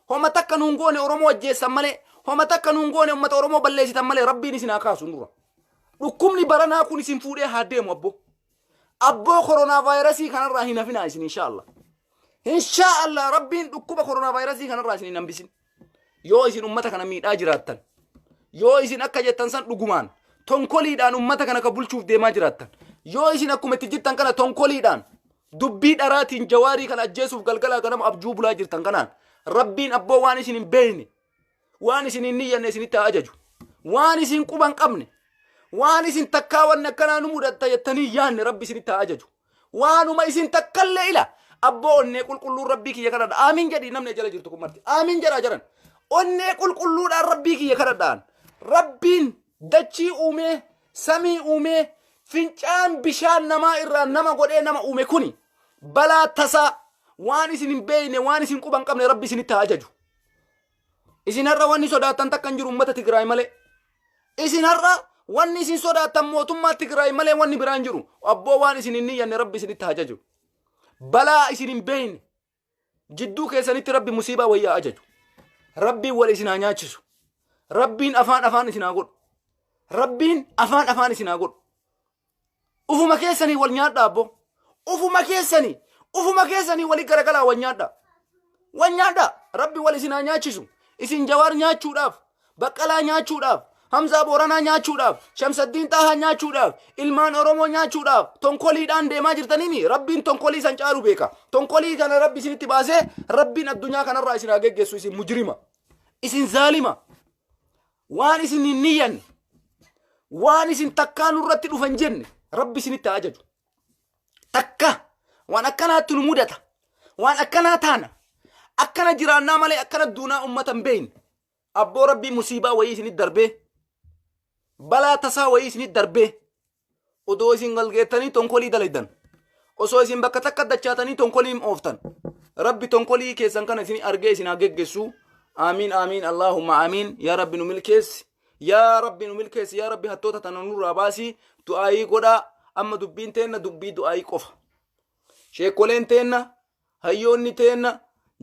homa takka nuun goone Oromoo ajjeessan malee, homa takka nuun goone uummata Oromoo balleessitan malee Rabbiin isin haa kaasu nurra. Dhukkubni baranaa kun isin fuudhee haa deemu abboo. Abboo koronaa vaayirasii kanarraa hin hafinaa isin inshaa Allah. Inshaa Allah Rabbiin dhukkuba koronaa vaayirasii kanarraa isin hin hambisin. Yoo isin ummata kana miidhaa jiraattan, yoo isin akka jettan san dhugumaan tonkoliidhaan ummata kana ka bulchuuf deemaa jiraattan, yoo isin akkuma itti jirtan kana tonkoliidhaan dubbii dharaatiin jawaarii kana ajjeesuuf galgalaa ganama abjuu bulaa jirtan kanaan Rabbiin abboo waan isin hin beekne waan isin hin niyyanne isinitti haa ajaju. Waan isin quba hin qabne, waan isin takkaa wanni akkanaa nu mudatta jettanii hin yaanne Rabbi isinitti haa ajaju. Waanuma isin takkallee ila abboo onnee qulqulluun Rabbii kiyya kadhadha. Aamiin jedhi namni jala jirtu kun marti. Aamiin jedhaa jiran. Onnee qulqulluudhaan Rabbii kiyya kadhadhaan. Rabbiin dachii uumee, samii uumee, fincaan bishaan namaa irraa nama godhee nama uume kuni balaa tasaa waan isin hin beekne waan isin quba hin qabne Rabbi isinitti haa ajaju. Isin har'a wanni sodaattan takka hin jiru uummata Tigraay malee. Isin har'a wanni isin sodaattan mootummaa Tigraay malee wanni biraa hin jiru. Abboo waan isin hin niyyanne Rabbi isinitti haa ajaju. Balaa isin hin beekne jidduu keessanitti Rabbi musiibaa wayii haa ajaju. Rabbiin wal isin haa nyaachisu. Rabbiin afaan afaan isin haa godhu. Rabbiin afaan afaan isin haa godhu. Ufuma keessanii wal nyaadhaa abbo. Ufuma keessanii ufuma keessanii wali garagalaa wal nyaadhaa. Wal nyaadhaa. Rabbi wal isin haa nyaachisu. Isin Jawaar nyaachuudhaaf, Baqqalaa nyaachuudhaaf, Hamzaa Booranaa nyaachuudhaaf, Shamsaddiin Xaahaa nyaachuudhaaf, ilmaan Oromoo nyaachuudhaaf tonkoliidhaan deemaa jirtaniimi Rabbiin tonkolii san caalu beeka. Tonkolii kana Rabbi isinitti baasee Rabbiin addunyaa kanarraa isin haa geggeessu isin mujrima. Isin zaalima. Waan isin hin niyyanne, waan isin takkaa nurratti dhufan jenne Rabbi isinitti haa ajaju. Takka waan akkanaatti nu mudata, waan akkanaa taana, akkana jiraannaa malee akkana duunaa ummata hin beekne. Abboo Rabbii musiibaa wayii isinitti darbee, balaa tasaa wayii isinitti darbee, odoo isin galgeettanii tonkolii dalaydan. Osoo isin bakka takka dachaatanii tonkoliin ooftan. Rabbi tonkolii keessan kana isin argee isin haa geggessu. Aamiin aamiin Allahumma aamiin. Yaa Rabbi nu milkeessi. Yaa Rabbi nu milkeessi. Yaa Rabbi hattoota tana nurraa baasi. Du'aayii godhaa. Amma dubbiin teenna dubbii du'aayii qofa. Sheekkoleen teenna, hayyoonni teenna,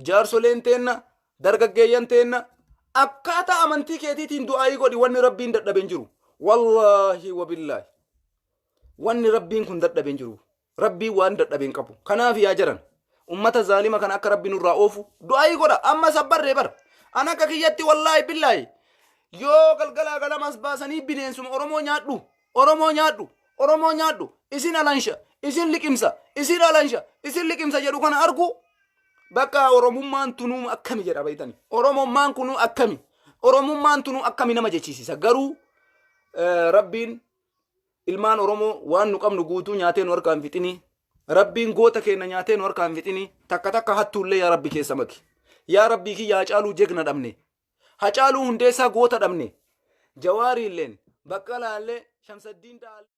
jaarsoleen teenna, dargaggeeyyan teenna akkaataa amantii keetiitiin du'aayii godhi wanni Rabbiin dadhabe hin jiru. Wallaahi wabillaahi. Wanni Rabbiin kun dadhabe hin jiru. Rabbiin waan dadhabe hin qabu. Kanaaf yaa jaran ummata zaalima kana akka Rabbi nurraa oofu du'aayii godha. Amma sabbarree bara. An akka kiyyatti wallaahi billaahi yoo galgalaa galamas baasanii bineensuma Oromoo nyaadhu Oromoo nyaadhu Oromoo nyaadhu isin alansha isin liqimsa isin alansha isin liqimsa jedhu kana argu bakka Oromummaan tunuu akkami jedha beeytani. Oromummaan kunuu akkami Oromummaan tunuu akkami nama jechisiisa garuu Rabbiin Ilmaan Oromoo waan nu qabnu guutuu nyaatee nu harkaa hin fixinii. Rabbiin goota keenya nyaatee nu harkaa hin fixinii. Takka takka hattuullee yaa Rabbi keessa maki. Yaa Rabbii kiyya Hacaaluu jegna dhabne. Hacaaluu Hundeessaa goota dhabne. Jawaariilleen, Baqqalaallee, Shamsaddiin Da'aallee.